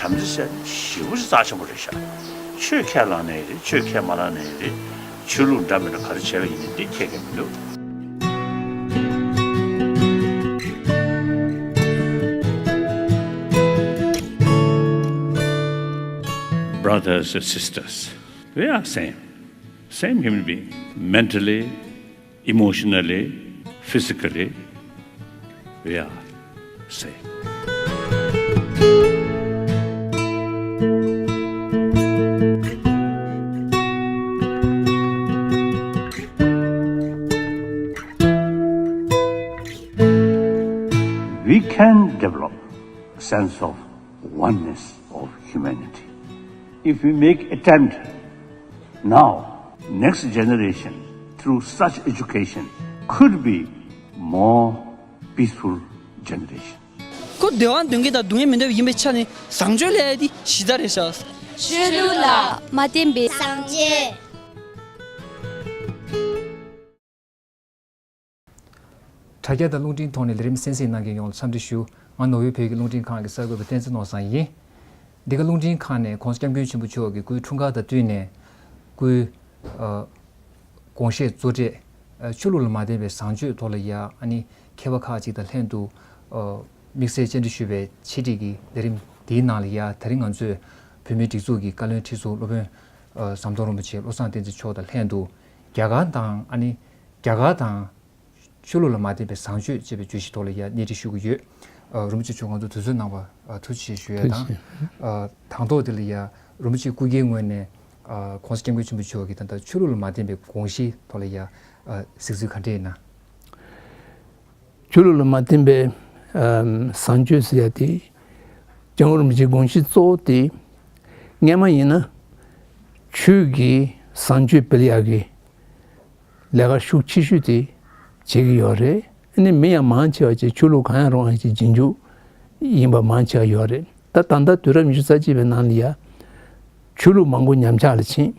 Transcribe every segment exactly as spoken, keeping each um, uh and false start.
འདི་ཟེར་ཞེ་པོ་ཅིག་རྩ་ཆེན་པོ་རེད་ཤག་ཆོས་ཁས་བླངས་ནའི་རེད། ཆོས་ཁས་མ་བླངས་ནའི་རེད། ཆོས་ལུགས་འདྲ་མི་འདྲ་ག་རེ་བྱས་པ་ཡིན་ནའི་འདི་ཁྱད་ཀྱང་མི་འདུག Brothers and sisters, we are same, same human being, mentally, emotionally, physically, we are same. We can develop a sense of oneness of humanity if we make attempt now. Next generation, through such education, could be more peaceful generation. ཁོ་བདེ་བ་འདོད་མཁན་དང་སྡུག་བསྔལ་མི་འདོད་པ་ཡིན་པའི་ཆ་ནས་བཟང་སྤྱོད་ལབ་ཡ་དེ་གཞི་རྩ་རེད་ཤག་ཆོས་ལུགས་ལ་མ་བརྟེན་པའི་བཟང་སྤྱོད། དྲ་རྒྱ་དང་རླུང་འཕྲིན་ཐོག་ནས་ལས་རིམ་གསན་གཟིགས་གནང་མཁན་ཡོངས་ལ་འཚམས་འདྲི་ཞུ། ང་ནོར་ཝེ་བོད་ཀྱི་རླུང་འཕྲིན་ཁང་གི་གསར་འགོད་པ་བསྟན་འཛིན་ནོར་བཟང་ཡིན། འདི་ག་རླུང་འཕྲིན་ཁང་ནས་༸གོང་ས་༸སྐྱབས་མགོན་ཆེན་པོ་མཆོག་གི་སྐུའི་འཁྲུངས་སྐར་དང་བསྟུན་ནས་སྐུའི་ཨ་དགོངས་བཞེད་གཙོ་གྲས་ཨ་ཆོས་ལུགས་ལ་མ་བརྟེན་པའི་བཟང་སྤྱོད་ཐོག་ལ་ཡ་ཨ་ནི་མཁས་པ་ཁག་ཅིག་དང་ལྷན་དུ་ཨ་དམིགས་བསལ་བཅར་འདྲི་ཞུས་པའི་འཆད་ཁྲིད་ཀྱི་ལས་རིམ་འདིའི་ནང་ལ་ཡ་དེ་རིང་ང་ཚོས་བོད་མིའི་སྒྲིག་འཛུགས་ཀྱི་བཀའ་བློན་ཁྲི་ཟུར་སློབ་དཔོན་ཨ་ཟམ་གདོང་རིན་པོ་ཆེ་བློ་བཟང་བསྟན་འཛིན་མཆོག་དང་ལྷན་དུ་རྒྱ་གར་དང་ཨ་ནི་རྒྱ་གར་དང་། ཆོས་ལུགས་ལ་མ་བརྟེན་པའི་བཟང་སྤྱོད་ཅེས་པའི་བརྗོད་གཞི་ཐོག་ལ་ཡ་སྣེ་ཁྲིད་ཞུ་གི་ཡོད། ཨ་རིན་པོ་ཆེ་མཆོག་ང་ཚོ་དུས་ཚོད་གནང་བར་ཨ་ཐུགས་རྗེ་ཆེ་ཞུ་ཡ་དང་། ཐུགས་རྗེ་ཆེ། ཨ་དང་ཐོག་དེ་ལ་ཡ་རིན་པོ་ཆེ་སྐུ་སྒེར་ངོས་ནས་ཨ་༸གོང་ས་༸སྐྱབས་མགོན་ཆེན་པོ་མཆོག་གིས་ད་ལྟ་ཆོས་ལུགས་ལ་མ་བརྟེན་པའི་དགོངས་གཞི་ཐོག་ལ་ཡ་ཨ་གཟིགས་ཚུལ་ག་འདྲ་ཡིན་ན། ཆོས་ལུགས་ལ་མ་བརྟེན་པའི་ཨ་བཟང་སྤྱོད་ཟེར་ཡ་དེ་༸སྐྱབས་མགོན་རིན་པོ་ཆེའི་དགོངས་གཞི་གཙོ་བོ་དེ་སྔས་མ་ཡིན་ན་ཆོས་ཀྱི་བཟང་སྤྱོད་སྤེལ་ཡག་གི་ལས་ཀ་ཤུགས་ཆེ་ཤོས་དེ་བྱེད་ཀྱི་ཡོད་རེད། ཨ་ནི་མི་ཡང་མང་ཆེ་བ་ཅིག་ཆོས་ལུགས་གང་ཡང་རུང་བ་ཅིག་རྗེས་འཇུག་ཡིན་པ་མང་ཆེ་བ་ཡོད་རེད། ད་ད་ལྟ་དུས་རབས་ཉི་ཤུ་རྩ་གཅིག་པའི་ནང་ལ་ཡ་ཆོས་ལུགས་མང་པོ་ཉམས་ཆག་ལ་ཕྱིན།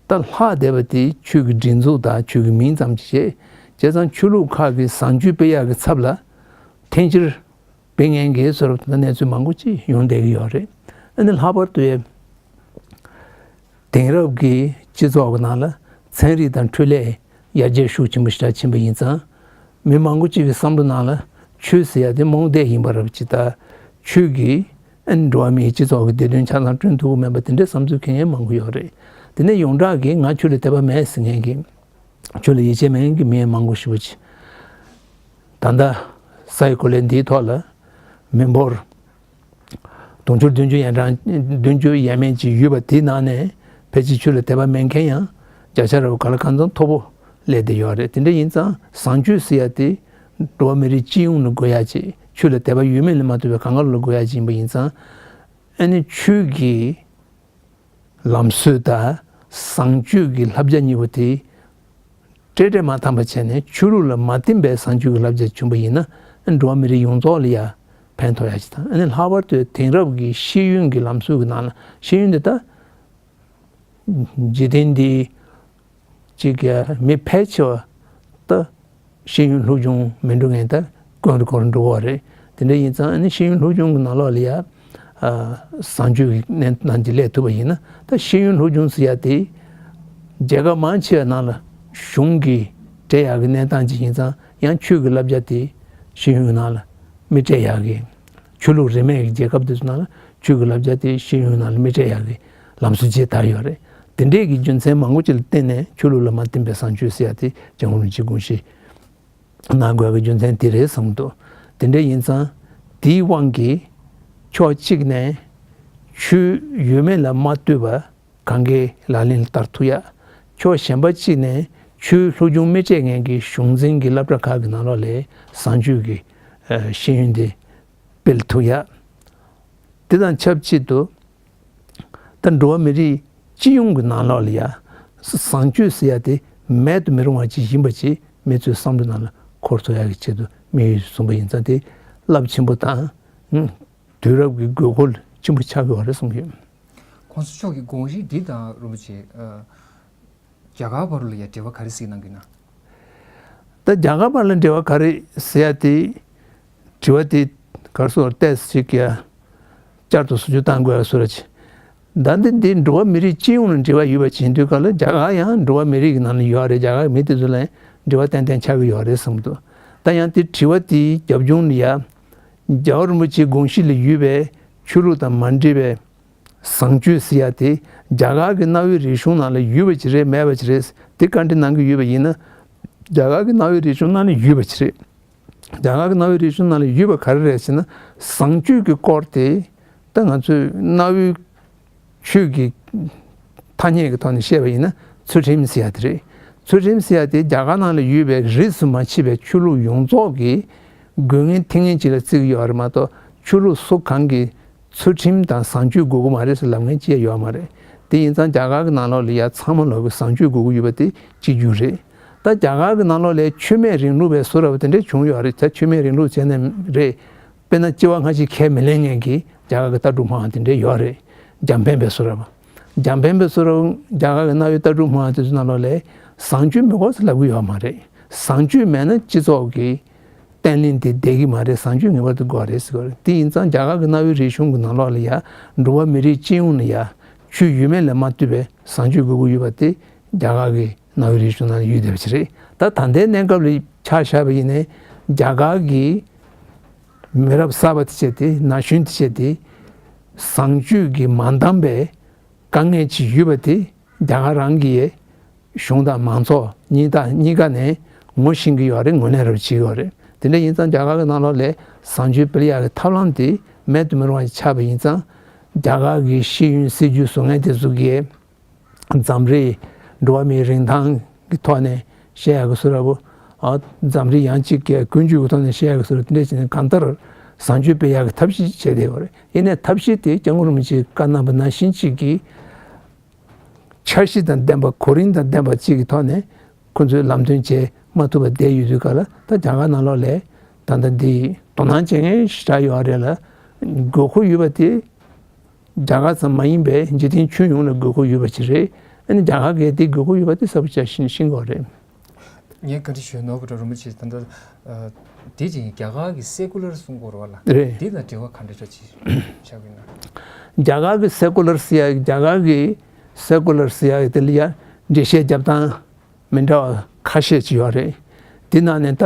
ད་ལྷག་བསྡད་པ་དེ་ཆོས་ཀྱི་སྒྲིག་འཛུགས་དང་ཆོས་ཀྱི་མིང་ཙམ་ཅིག་བྱས། བྱས་ཙང་ཆོས་ལུགས་ཁག་གི་བཟང་སྤྱོད་སྤེལ་ཡག་གི་ཚབ་ལ་འཐེན་འཁྱེར་སྤེལ་མཁན་གྱི་བཟོ་འདྲ་ད་གནས་ཚུལ་མང་པོ་ཅིག་ཡོང་བསྡད་ཀྱི་ཡོད་རེད། ཨ་ནི་ལྷག་པར་དུ་ཡ། དེང་རབས་ཀྱི་སྤྱི་ཚོགས་ཀྱི་ནང་ལ་ཚན་རིག་དང་འཕྲུལ་ལས་ཡར་རྒྱས་ཤུགས་ཆེན་པོ་ཞེ་དྲག་ཕྱིན་པ་ཡིན་ཙང་། མི་མང་པོ་ཅིག་གི་བསམ་བློ་ནང་ལ་ཆོས་ཟེར་ཡ་དེ་རྨོངས་དད་ཡིན་པ་འདྲ་པོ་ཅིག་དང་། ཆོས་ཀྱིས་ཨ་ནི་འགྲོ་བ་མིའི་སྤྱི་ཚོགས་ཀྱི་བདེ་དོན་ཆ་ཚང་བསྐྲུན་ཐུབ་ཀྱི་མེད་པ་དེ་འདྲའི་བསམ་ཚུལ་འཁྱེར་མཁན་མང་པོ་ཡོད་རེད། དེ་ནས་ཡོངས་གྲགས་ཀྱིས་ང་ཆོས་ལ་དད་པ་མེད་ཟེར་མཁན་གྱི། ཆོས་ལ་ཡིད་ཆེས་མེད་མཁན་གྱི་མི་མང་པོ་ཞེ་པོ་ཅིག་ད་ལྟ་ས་ཡི་གོ་ལའི་འདིའི་ཐོག་ལ་མི་འབོར་དུང་ཕྱུར་བདུན་ཅུ་ཡན་གྲངས་བདུན་ཅུ་ཡས་མས་ཅིག་ཡོད་པ་དེའི་ནང་ནས་ཕལ་ཆེར་ཆོས་ལ་དད་པ་མེད་མཁན་ཡང་བརྒྱ་ཆ་རེ་བ་ག་ལ་གང་འཚམ་མཐོ་པོ་སླེབས་བསྡད་ཡོད་རེད། དེ་འདྲ་ཡིན་ཙང་བཟང་སྤྱོད་ཟེར་ཡ་དེ་འགྲོ་བ་མི་རིགས་སྤྱི་ཡོངས་ལ་དགོས་ཡ་ཅིག་ཆོས་ལ་དད་པ་ཡོད་མེད་ལ་མ་ལྟོས་པའི་གང་ག་ལ་དགོས་ཡ་ཅིག་ཡིན་པ་ཡིན་ཙང་། ཨ་ནི་ཆོས་ཀྱི་ལམ་སྲོལ་དང་བཟང་སྤྱོད་ཀྱི་བསླབ་བྱ་གཉིས་པོ་དེ་འདྲེས་འདྲེས་མ་འཐམ་པ་བྱས་ནས་ཆོས་ལུགས་ལ་མ་བརྟེན་པའི་བཟང་སྤྱོད་ཀྱི་བསླབ་བྱ་བྱུང་པ་ཡིན་ན་འགྲོ་བ་མི་རིགས་ཡོངས་རྫོགས་ལ་ཡང་ཕན་ཐོགས་ཡ་ཞིག་དང་། ཨ་ནི་ལྷག་པར་དུ་དེང་རབས་ཀྱི་ཤེས་ཡོན་གྱི་ལམ་སྲོལ་གྱི་ནང་ལ་ཤེས་ཡོན་འདི་ལྟ་འཇིག་རྟེན་འདི་གཅིག་གི་མི་ཕལ་ཆེ་བ་ད་ཤེས་ཡོན་སློབ་སྦྱོང་མི་འགྲོ་མཁན་ད་དཀོན་དུ་དཀོན་འགྲོ་བ་རེད། དེ་འདྲ་ཡིན་ཙང་ཨ་ནི་ཤེས་ཡོན་སློབ་སྦྱོང་གི་ནང་ལོགས་ལ་ཡ་ཨ་བཟང་སྤྱོད་ཀྱི་གནས་སྟངས་ཀྱི་སླེབས་ཐུབ་པ་ཡིན་ན། ད་ཤེས་ཡོན་སློབ་སྦྱོང་ཟེར་ཡ་དེ་རྒྱལ་ཁབ་མང་ཆེ་བའི་ནང་ལ་གཞུང་གིས་སྤྲད་ཡག་གི་གནས་སྟངས་ཅིག་ཡིན་ཙང་། ཡང་ཆོས་ཀྱི་བསླབ་བྱ་དེ་ཤེས་ཡོན་གྱི་ནང་ལ་མི་སྤྲད་ཡག་གི། ཆོས་ལུགས་རིས་མེད་ཀྱི་རྒྱལ་ཁབ་དེ་ཚོ་ནང་ལ་ཆོས་ཀྱི་བསླབ་བྱ་དེ་ཤེས་ཡོན་ནང་ལ་མི་སྤྲད་ཡག་གི་ལམ་སྲོལ་ཅིག་དར་ཡོད་རེད། དེ་འདྲས་ཀྱི་རྒྱུ་མཚན་མང་པོ་ཅིག་ལ་བརྟེན་ནས་ཆོས་ལུགས་ལ་མ་བརྟེན་པའི་བཟང་སྤྱོད་ཟེར་ཡ་དེ་སྐྱབས་མགོན་རིན་པོ་ཆེའི་དགོངས་གཞི་གནང་དགོས་ཀྱི་རྒྱུ་མཚན་དེ་རེད་བསམ་གྱི་འདུག་དེ་འདྲས་ཡིན་ཙང་དེའི་དབང་གིས་ཕྱོགས་གཅིག་ནས་ཆོས་ཡོད་མེད་ལ་མ་ལྟོས་པར་གང་གའི་ལག་ལེན་ལ་བསྟར་ཐུབ་ཡ། ཕྱོགས་གཞན་པ་གཅིག་ནས་ཆོས་སློབ་སྦྱོང་མི་སྤྲད་མཁན་གྱི་གཞུང་འཛིན་གྱི་སློབ་གྲྭ་ཁག་གི་ནང་ལོགས་ལ་བཟང་སྤྱོད་ཀྱི་ཨ་ཤེས་ཡོན་དེ་སྤེལ་ཐུབ་ཡ། དེ་དང་ཆབས་ཅིག་ཏུ་ད་འགྲོ་བ་མི་རིགས་སྤྱི་ཡོངས་ཀྱི་ནང་ལོགས་ལ་ཡ་བཟང་སྤྱོད་ཟེར་ཡ་དེ་མེད་དུ་མི་རུང་བ་ཅིག་ཡིན་པ་ཅིག་མི་ཚོའི་བསམ་བློ་ནང་ལ་འཁོར་ཐུབ་ཡ་གི་ཆེད་དུ་དམིགས་ཡུལ་བཟུང་པ་ཡིན་ཙང་དེ་རླབས་ཆེན་པོ་དང་དུས་རབས་ཀྱི་དགོས་མཁོ་ཆེན་པོ་ཆགས་ཀྱི་ཡོད་རེད་གསུངས་ཡོད། ༸གོང་ས་མཆོག་གི་དགོངས་གཞི་འདི་དང་རིན་པོ་ཆེ་ཨ་རྒྱ་གར་བར་ལ་ཡ་འབྲེལ་བ་ག་རེ་གཟིགས་གནང་གི་ན། ད་རྒྱ་གར་བར་ལ་འབྲེལ་བ་ག་རེ་ཟེར་ཡ་དེ་དྲི་བ་དེ་ག་རེ་ཟེར་ཏོག་ཙམ་ཅིག་ཡ་ བསྐྱར་དུ་ཟུར་ཞུགས་བཏང་དགོས་ཡ་བཟོ་འདྲ་ཅིག་ད་འདི་འདི་འགྲོ་བ་མི་རིགས་སྤྱི་ཡོངས་ལ་འབྲེལ་བ་ཡོད་པ་ཅིག་ཡིན་དུས་ག་ལ། རྒྱ་གར་ཡང་འགྲོ་བ་མི་རིགས་ཀྱི་ནང་ལ་ཡོད་རེད། རྒྱ་གར་མི་དེ་ཚོ་ལ་ཡང་འབྲེལ་བ་ཏན་ཏན་ཆགས་ཀྱི་ཡོད་རེད་བསམ་གྱི་འདུག་ད་ཡང་དེ་དྲི་བ་དེའི་རྒྱབ་ལྗོངས་ལ་ཡ། རྒྱལ་བ་རིན་པོ་ཆེའི་དགོངས་གཞི་ལ་ཡོད་པའི་ཆོས་ལུགས་དང་མ་འབྲེལ་བའི་བཟང་སྤྱོད་ཟེར་ཡ་དེ་རྒྱ་གར་གྱི་གནའ་བོའི་རིག་གཞུང་ནང་ལ་ཡོད་པ་ཅིག་རེད་མེད་པ་ཅིག་རེད། དེ་བཀའ་འདྲི་གནང་གི་ཡོད་པ་ཡིན་ན། རྒྱ་གར་གྱི་གནའ་བོའི་རིག་གཞུང་ནང་ལ་ཡོད་པ་ཅིག་རེད། རྒྱ་གར་གྱི་གནའ་བོའི་རིག་གཞུང་ནང་ལ་ཡོད་པ་ག་རེ་རེད་ཟེར་ན། བཟང་སྤྱོད་ཀྱི་སྐོར་དེ། ད་ང་ཚོས་གནའ་བོའི་ཆོས་ཀྱི་ཐ་སྙད་ཀྱི་ཐོག་ནས་བཤད་པ་ཡིན་ན། ཚུལ་ཁྲིམས་ཟེར་ཡ་དེ་རེད། ཚུལ་ཁྲིམས་ཟེར་ཡ་དེ་རྒྱ་གར་ནང་ལ་ཡོད་པའི་རིས་སུ་མ་ཆད་པའི་ཆོས་ལུགས་ཡོངས་རྫོགས་ཀྱི་དགོས་ངེས་ཐེག་ངེས་ཅིག་ལ་བརྩི་གི་ཡོད་རེད་མ་གཏོགས། ཆོས་ལུགས་སུ་གང་གིས་ཚུལ་ཁྲིམས་དང་བཟང་སྤྱོད་དགོས་ཀྱི་མ་རེད་ཟེར་ལབ་མཁན་ཅི་ཡང་ཡོད་མ་རེད། དེ་ཡིན་ཙང་རྒྱ་གར་གྱི་ནང་ལོགས་ལ་ཡ་ཚང་མ་ལོག་གི་བཟང་སྤྱོད་དགོས་ཀྱི་ཡོད་པ་དེ་གཅིག་གྱུར་རེད། ད་རྒྱ་གར་གྱི་ནང་ལོགས་ལ་ཆོས་མེད་རིང་ལུགས་པའི་བཟོ་འདྲ་བ་དེ་འདྲ་བྱུང་ཡོད་རེད། ད་ཆོས་མེད་རིང་ལུགས་བྱས་ནས་རེད། དཔེར་ན་སྐྱེ་བ་སྔ་ཕྱི་ཁས་མི་ལེན་མཁན་གྱི་རྒྱ་གར་གྱི་ལྟ་གྲུབ་སྨྲ་བ་དེ་འདྲ་ཡོད་རེད། འཇམ་དཔལ་དཔེ་བཟོ་འདྲ་བ། འཇམ་དཔལ་དཔེ་བཟོ་འདྲ་བ་རྒྱ་གར་གྱི་གནའ་བོའི་ལྟ་གྲུབ་སྨྲ་བ་དེ་ཚོ་ནང་ལོགས་ལ་བཟང་སྤྱོད་མི་དགོས་ཟེར་ལབ་ཀྱི་ཡོད་མ་རེད། བཟང་སྤྱོད་མེད་ན་སྤྱི་ཚོགས་ཀྱི་བརྟན་ལྷིང་དེ་བསྡད་ཀྱི་མ་རེད། བཟང་སྤྱོད་ངེས་པར་དུ་དགོས་རེད་ཟེར་གྱི་ཡོད་རེད། དེ་ཡིན་ཙང་རྒྱ་གར་གྱི་གནའ་བོའི་རིག་གཞུང་གི་ནང་ལོགས་ལ་ཡ། འགྲོ་བ་མི་རིགས་སྤྱི་ཡོངས་ལ་ཡ། ཆོས་ཡོད་མེད་ལས་མ་ལྟོས་པའི་བཟང་སྤྱོད་དགོས་ཀྱི་ཡོད་པ་དེ་རྒྱ་གར་གྱི་གནའ་བོའི་རིག་གཞུང་ནང་ལ་ཡོད་བསྡད་པ་ཅིག་རེད། ད་ད་ལྟའི་གནས་སྐབས་ལ་ཆ་བཞག་པ་ཡིན་ནའི། རྒྱ་གར་གྱི་མི་རབས་གསར་པ་དེ་བྱས་ཏེ། ན་གཞོན་དེ་བྱས་ཏེ། བཟང་སྤྱོད་ཀྱིས་མ་འདང་བའི་དཀའ་ངལ་ཅིག་ཡོད་པ་དེ་རྒྱ་གར་རང་གི་གཞུང་དང་མང་ཚོགས་གཉིས་དང་གཉིས་ཀ་ནས་ངོ་ཤེས་ཀྱི་ཡོད་རེད། ངོས་ལེན་རེ་བྱེད་ཀྱི་ཡོད་རེད། དེ་འདྲ་ཡིན་ཙང་རྒྱ་གར་གྱི་ནང་ལོགས་ལ་བཟང་སྤྱོད་སྤེལ་ཡག་གི་ཐབས་ལམ་དེ་མེད་དུ་མི་རུང་བ་ཆགས་པ་ཡིན་ཙང་། རྒྱ་གར་གྱི་ཤེས་ཡོན་སྲིད་ཇུས་བཟོ་མཁན་དེ་ཚོ་གིས་འཛམ་གླིང་འགྲོ་བ་མིའི་རིན་ཐང་གི་ཐོག་ནས་བཤད་ཡག་གི་བཟོ་འདྲ་བོ། ཨ། འཛམ་གླིང་ཡང་གཅིག་གི་ཀུན་སྤྱོད་ཀྱི་ཐོག་ནས་བཤད་ཡག་གི་བཟོ་འདྲ། དེ་འདྲ་བྱས་ནས་གང་ལྟར་བཟང་སྤྱོད་སྤེལ་ཡག་གི་ཐབས་ཤེས་བྱས་བསྡད་ཡོད་རེད། ཡིན་ནའི་ཐབས་ཤེས་དེ་སྐྱབས་མགོན་རིན་པོ་ཆེས་བཀའ་གནང་བ་ནང་བཞིན་གཅིག་གི་འཆར་གཞི་དང་ལྡན་པ། གོ་རིམ་དང་ལྡན་པ་གཅིག་གི་ཐོག་ནས་ཁོ་ཚོས་ལམ་སྟོན་བྱེད་མ་ཐུབ་པ་བསྡད་ཡོད་དུས་ག་ལ། ད་རྒྱ་གར་ནང་ལོགས་ལ་ད་ལྟ་འདི་དོ་སྣང་བྱེད་མཁན་ཞེ་དྲག་ཡོད་རེད་ལ། དགོས་མཁོ་ཡོད་པ་དེ་རྒྱ་གར་ཙམ་མ་ཡིན་པའི་འཇིག་རྟེན་ཁྱོན་ཡོངས་ལ་དགོས་མཁོ་ཡོད་པ་ཅིག་རེད། ཨ་ནི་རྒྱ་གར་གྱིས་དེ་དགོས་མཁོ་ཡོད་པ་དེ་གསལ་པོ་ཆགས་ཤིང་ཤིང་གོ་རེད། ངས་བཀའ་འདྲི་ཞུ་ནོར་བུ་གྲུབ་རིན་པོ་ཆེ། ད་ལྟ་དེ་ཅིག་རྒྱ་གར་གྱི་སེ་ཀུ་ལར་གསུང་གི་ཡོད་རེད་བ་ལ། རེད། དེ་དང་འབྲེལ་བ་ག་འདྲ་འདྲ་ཅིག་ཆགས་ཀྱི་ན། རྒྱ་གར་གྱི་སེ་ཀུ་ལར་ཟེར་ཡ། རྒྱ་གར་གྱི་སེ་ཀུ་ལར་ཟེར་ཡ་དེ་ལ་ཡ་འགྲེལ་བཤད་རྒྱབ་སྟངས་མི་འདྲ་བ་ཁ་ཤས་ཅིག་ཡོད་རེད། དེ་ནང་ནས་ད་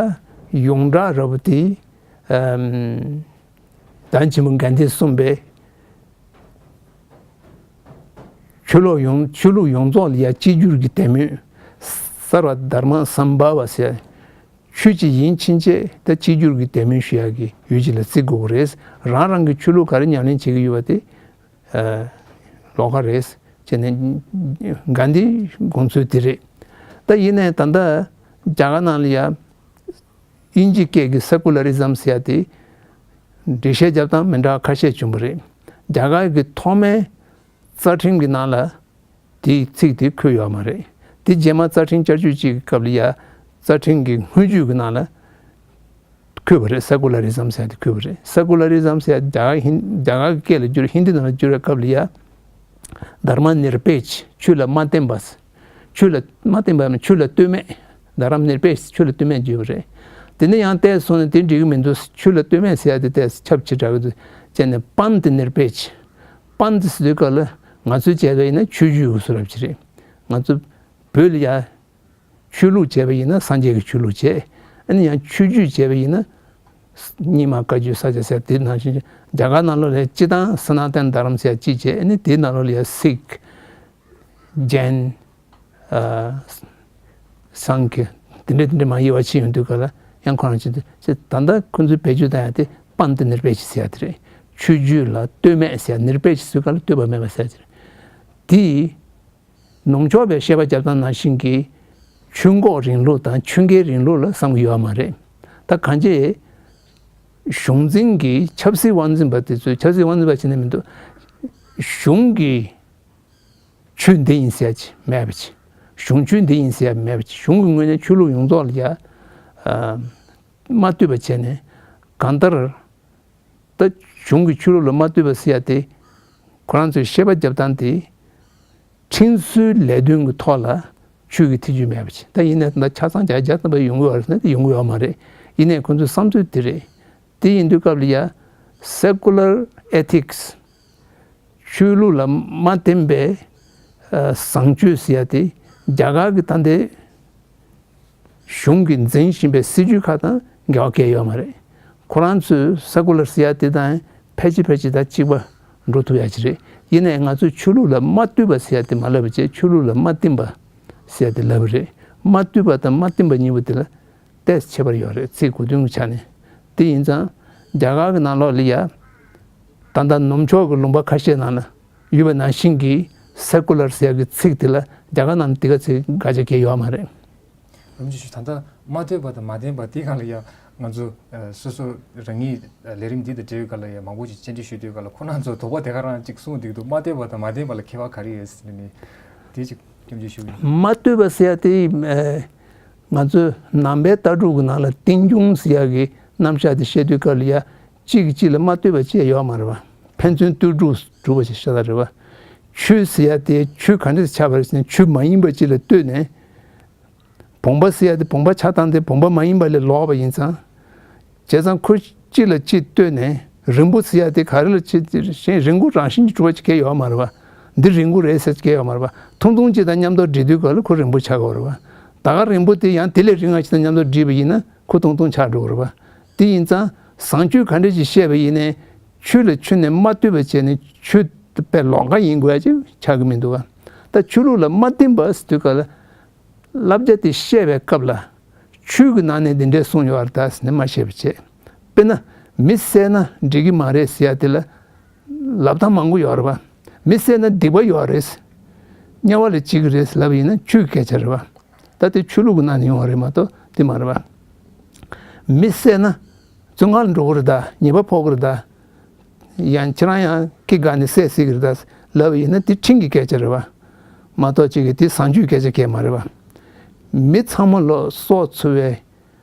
ཡོངས་གྲགས་འདྲ་བོ་དེ། ཨམ། བདག་ཆེན་པོ་གྷན་དྷིས་གསུངས་པའི་ཆོས་ལུགས་ཡོངས། ཆོས་ལུགས་ཡོངས་རྫོགས་ལ་ཡ་གཅིག་གྱུར་གྱི་དད་མོས། སརྦ་དྷརྨ་སམ་བྷ་ཝ་ཟེར། ཆོས་གཅིག་ཡིན་ཕྱིན་ཆད་ད་གཅིག་གྱུར་གྱི་དད་མོས་ཞུ་ཡག་གི་ཡུལ་གཅིག་ལ་བརྩི་དགོས་ཀྱི་རེད། རང་རང་གི་ཆོས་ལུགས་ག་རེ་ཉམས་ལེན་བྱེད་ཀྱི་ཡོད་པ་དེ། ཨ། ལོགས་ཀ་རེད་ཅེས་ནས་གྷན་དྷིའི་དགོངས་ཚུལ་དེ་རེད། ད་ཡིན་ནའི་ད་ལྟ་རྒྱ་གར་ནང་ལ་ཡ་དབྱིན་ཇི་སྐད་ཀྱི་སེ་ཀུ་ལ་རི་ཛམ་ཟེར་ཡ་དེ་འགྲེལ་བཤད་རྒྱབ་སྟངས་མི་འདྲ་ཁ་ཤས་བྱུང་བ་རེད། རྒྱ་གར་གྱི་ཐོག་མའི་རྩ་ཁྲིམས་ཀྱི་ནང་ལ་དེའི་ཚིག་དེ་འཁོད་ཡོད་མ་རེད། དེ་རྗེས་མ་རྩ་ཁྲིམས་བསྐྱར་བཅོས་གཅིག་གི་སྐབས་ལ་ཡ་རྩ་ཁྲིམས་ཀྱི་སྔོན་ཇུས་ཀྱི་ནང་ལ་འཁོད་པ་རེད། སེ་ཀུ་ལ་རི་ཛམ་ཟེར་ཡ་དེ་འཁོད་པ་རེད། སེ་ཀུ་ལ་རི་ཛམ་ཟེར་ཡ་རྒྱ་གར་ཧིན། རྒྱ་གར་གྱི་སྐད་ལ་བསྒྱུར། ཧིན་དི་ནང་ལ་བསྒྱུར་བའི་སྐབས་ལ་ཡ། དྷརྨ་ནིར་པེ་ཆ། ཆོས་ལ་མ་བརྟེན་པ། ཆོས་ལ་མ་བརྟེན་པ་ཡང་ན་ཆོས་ལ་ལྟོས་མེད། དྷརྨ་ནིར་པེ་ཆ། ཆོས་ལ་ལྟོས་མེད་བརྗོད་པ་རེད། དེ་ནས་ཡང་ཏོག་ཙམ་སོང་ནས་དེ་འགྲིག་གི་མི་འདུག་ཆོས་ལ་ལྟོས་མེད་ཟེར་ཡ་དེ་ཏོག་ཙམ་ཁྱབ་ཆེ་དྲགས་ཀྱི་འདུག་ཅེས་ནས་པནྟ་ནིར་པེ་ཆ། པནྟ་ཟེར་དུས་སྐབས་ལ་ང་ཚོས་བྱས་པ་ཡིན་ན་ཆོས་བརྒྱུད་ཀྱི་བཟོ་འདྲ་ཅིག་རེད། ང་ཚོ་བོད་ལ་ཡ་ཆོས་ལུགས་བྱས་པ་ཡིན་ན་སངས་རྒྱས་ཀྱི་ཆོས་ལུགས་བྱས། ཨ་ནི་ཡང་ཆོས་བརྒྱུད་བྱས་པ་ཡིན་ན་རྙིང་མ་བཀའ་བརྒྱུད་ས་སྐྱ་ཟེར་དེ་ནང་བཞིན། རྒྱ་གར་ནང་ལོགས་ལ་སྤྱིར་བཏང་སི་ན་ཏན་དྷརྨ་ཟེར་གཅིག་བྱས། ཨ་ནི་དེའི་ནང་ལོགས་ལ་ཡང་སིག་ཇེན། ཨ། སང་ཁི། དེ་འདྲ་དེ་འདྲ་མ་དབྱེ་བ་ཕྱེ་ཡོང་དུས་སྐབས་ལ་ཡང་ཁོ་རང་ཆེད་དུ་ད་ལྟ་ཁོ་ཚོས་བེད་སྤྱོད་བཏང་ཡ་དེ་པནྟ་ནིར་པེ་ཆ་ཟེར་ཡ་དེ་རེད། ཆོས་བརྒྱུད་ལ་ལྟོས་མེད་ཟེར་ཡ། ནིར་པེ་ཆ་ཟེར་སྐབས་ལ་ལྟོས་པ་མེད་པ་ཟེར་ཡ་དེ་རེད། དེ་ནུབ་ཕྱོགས་པའི་བཤད་པ་རྒྱབ་སྟངས་ནང་བཞིན་གྱི་ཆོས་འགོག་རིང་ལུགས་དང་ཆོས་འགེལ་རིང་ལུགས་ལ་བསམ་གྱི་ཡོད་མ་རེད། ད་གང་ཅི་གཞུང་འཛིན་གྱི་ཆབ་སྲིད་དབང་འཛིན་པ་དེ་ཚོས། ཆབ་སྲིད་དབང་འཛིན་པ་བྱས་ནས་མི་འདུག་གཞུང་གི་ཆོས་འདི་ཡིན་ཟེར་ཡ་ཅིག་མེད་པ་ཅིག་གཞུང་ཆོས་འདི་ཡིན་ཟེར་ཡ་མེད་པ་ཅིག་གཞུང་གི་ངོས་ནས་ཆོས་ལུགས་ཡོངས་རྫོགས་ལ་ཡ། ཨ། མ་ལྟོས་པ་བྱས་ནས་གང་ལྟར། ད་གཞུང་གི་ཆོས་ལུགས་ལ་མ་ལྟོས་པ་ཟེར་ཡ་དེ། ཁོ་རང་ཚོའི་བཤད་པ་རྒྱབ་སྟངས་དེ། ཁྲིམས་སྲོལ་ལས་དོན་གྱི་ཐོག་ལ་ཆོས་ཀྱི་ཐེ་ཇུས་མེད་པ་ཅིག་ད་ཡིན་ནའི་ད་ཆ་ཚང་བརྒྱ་ཆ་བརྒྱ་ཐམ་པ་ཡོང་གི་ཡོད་རེད་ཟེར་ན་དེ་ཡོང་གི་ཡོད་མ་རེད། ཡིན་ནའི་ཁོ་ཚོའི་བསམ་ཚུལ་དེ་རེད། དེ་ཡིན་དུས་སྐབས་ལ་ཡ། སེ་ཀུ་ལར་ཨེ་ཐིག་སི། ཆོས་ལུགས་ལ་མ་བརྟེན་པའི་ཨ་བཟང་སྤྱོད་ཟེར་ཡ་དེ་རྒྱ་གར་གྱི་ད་ལྟའི་གཞུང་གིས་འཛིན་བཞིན་པའི་སྲིད་ཇུས་ཁག་དང་འགལ་བ་གང་ཡང་ཡོད་མ་རེད། ཁོ་རང་ཚོས་སེ་ཀུ་ལར་ཟེར་ཡ་དེ་དང་ཕལ་ཆེར་ཕལ་ཆེར་ད་གཅིག་པ་འགྲོ་ཐུབ་ཡ་ཅིག་རེད། ཡིན་ནའི་ང་ཚོས་ཆོས་ལུགས་ལ་མ་ལྟོས་པ་ཟེར་ཡ་དེ་མ་ལབ་པ་བྱས། ཆོས་ལུགས་ལ་མ་བརྟེན་པ་ཟེར་ཡ་དེ་ལབ་པ་རེད། མ་ལྟོས་པ་དང་མ་བརྟེན་པ་གཉིས་པོ་དེ་ལ་ཏོག་ཙམ་ཁྱད་པར་ཡོད་རེད། ཚིག་གོ་དོན་གྱི་ཆ་ནས། དེ་ཡིན་ཙང་རྒྱ་གར་གྱི་ནང་ལོགས་ལ་ཡ་ད་ལྟ་ནུབ་ཕྱོགས་ཀྱི་ལུང་པ་ཁ་ཤས་ནང་ལ་ཡོད་པ་ནང་བཞིན་གྱི་སེ་ཀུ་ལར་ཟེར་ཡ་གི་ཚིག་དེ་ལ་རྒྱ་གར་ནང་ལ་དེ་ག་ཚོད་དགག་བྱ་གང་ཡང་ཡོད་མ་རེད། རིན་པོ་ཆེ་ཞུ། ད་ལྟ་མ་ལྟོས་པ་དང་མ་བརྟེན་པ་དེའི་སྒང་ལ་ཡ་ང་ཚོ་ཨ་སོ་སོ་རང་ཉིད་ལས་རིམ་འདི་དང་འབྲེལ་བའི་སྒང་ལ་ཡ་མང་པོ་ཅིག་བཅར་འདྲི་ཞུས་དུས་སྒང་ལ་ཁོ་རང་ཚོ་དོགས་པ་དེ་ག་རང་ཅིག་གསུངས་འདུག་མ་ལྟོས་པ་དང་མ་བརྟེན་པ་ལ་ཁྱད་པར་ག་རེ་ཡོད་ཟེར་ནས་དེ་ཅིག་སྐྱོན་བརྗོད་ཞུ་གི་ཡིན། མ་ལྟོས་པ་ཟེར་ཡ་དེ་ཨ་ང་ཚོའི་ནང་པའི་ལྟ་གྲུབ་ཀྱི་ནང་ལ་རྟེན་འབྱུང་ཟེར་ཡ་གི་རྣམ་གཞག་དེ་བཤད་དུས་སྐབས་ལ་ཡ་གཅིག་གིས་གཅིག་ལ་མ་ལྟོས་པ་ཅིག་ཡོད་མ་རེད་པ། ཕན་ཚུན་ལྟོས་གྲུབ་གྲུབ་པ་ཞིག་ཤ་སྟག་རེད་པ། ཆོས་ཟེར་ཡ་དེ་ཆོས་ག་འདྲ་ཆགས་པ་རེད་ཟེར་ན་ཆོས་མ་ཡིན་པ་ཅིག་ལ་ལྟོས་ནས། བུམ་པ་ཟེར་ཡ་དེ་བུམ་པ་ཆགས་སྟངས་དེ་བུམ་པ་མ་ཡིན་པ་ལས་ལོག་པ་ཡིན་ཙང་། བྱས་ཙང་ཁོ་གཅིག་ལ་གཅིག་ལྟོས་ནས་རིང་པོ་ཟེར་ཡ་དེ་ག་རེ་ལ་ཅིག་གཞན་རིང་པོ་རང་བཞིན་གྱིས་གྲུབ་པ་ཅིག་གང་ཡང་ཡོད་མ་རེད་པ། འདི་རིང་པོ་རེད་ཟེར་གང་ཡང་ཡོད་མ་རེད་པ། ཐུང་ཐུང་ཅིག་དང་མཉམ་དུ་སྦྲེལ་དུས་སྐབས་ལ་ཁོ་རིང་པོ་ཆགས་ཀྱི་ཡོད་རེད་པ། ད་ག་རིང་པོ་དེ་ཡང་དེ་ལས་རིང་བ་ཞིག་དང་མཉམ་དུ་སྦྲེལ་བ་ཡིན་ན་ཁོ་ཐུང་ཐུང་ཆགས་འགྲོ་གི་རེད་པ། དེ་ཡིན་ཙང་བཟང་སྤྱོད་ག་འདྲ་ཞིག་བཤད་པ་ཡིན་ནའི་ཆོས་ལ་ཆོས་ནས་མ་ལྟོས་པ་བྱས་ནས་ཆོས་དཔེ་ལོགས་ཀ་ཡིན་དགོས་ཡ་ཅིག་ཆགས་ཀྱི་མི་འདུག་ག་ད་ཆོས་ལུགས་ལ་མ་བརྟེན་པ་ཟེར་དུས་སྐབས་ལ། བསླབ་བྱ་དེ་བཤད་པའི་སྐབས་ལ་ཆོས་ཀྱི་ནང་ནས་འདི་འདྲས་གསུངས་ཡོད་རེད་ད་ཟེར་ནས་མ་བཤད་པ་བྱས། དཔེར་ན་མི་བསད་ན་འགྲིག་གི་མ་རེད་ཟེར་ཡ་དེ་ལ་ལབ་སྟངས་མང་པོ་ཡོད་རེད་པ། མི་བསད་ན་སྡིག་པ་ཡོད་རེད། དམྱལ་བ་ལ་སྐྱེ་གི་རེད་ལབ་ཡིན་ན་ཆོས་ཀྱི་སྐད་ཆ་རེད་པ། ད་དེ་ཆོས་ལུགས་ཀྱི་ནང་ནས་ཡོང་བ་རེད་མ་གཏོགས་དེ་མ་རེད་པ། མི་བསད་ན་བཙོན་ཁང་ལ་འགྲོ་གི་རེད་ད། ཉེས་པ་ཕོག་གི་རེད་ད། ཡང་ཁྱེད་རང་ཡང་སྐེ་བསྒགས་ནས་བསད་སྲིད་ཀྱི་རེད་ད་ལབ་ཡིན་ན་དེ་ཁྲིམས་ཀྱི་སྐད་ཆ་རེད་པ། མ་གཏོགས་ཅིག་གིས་དེ་བཟང་སྤྱོད་སྐད་ཆ་གང་ཡང་མ་རེད་པ། མི་ཚང་མ་ལ་སྲོག་འཚོ་བའི་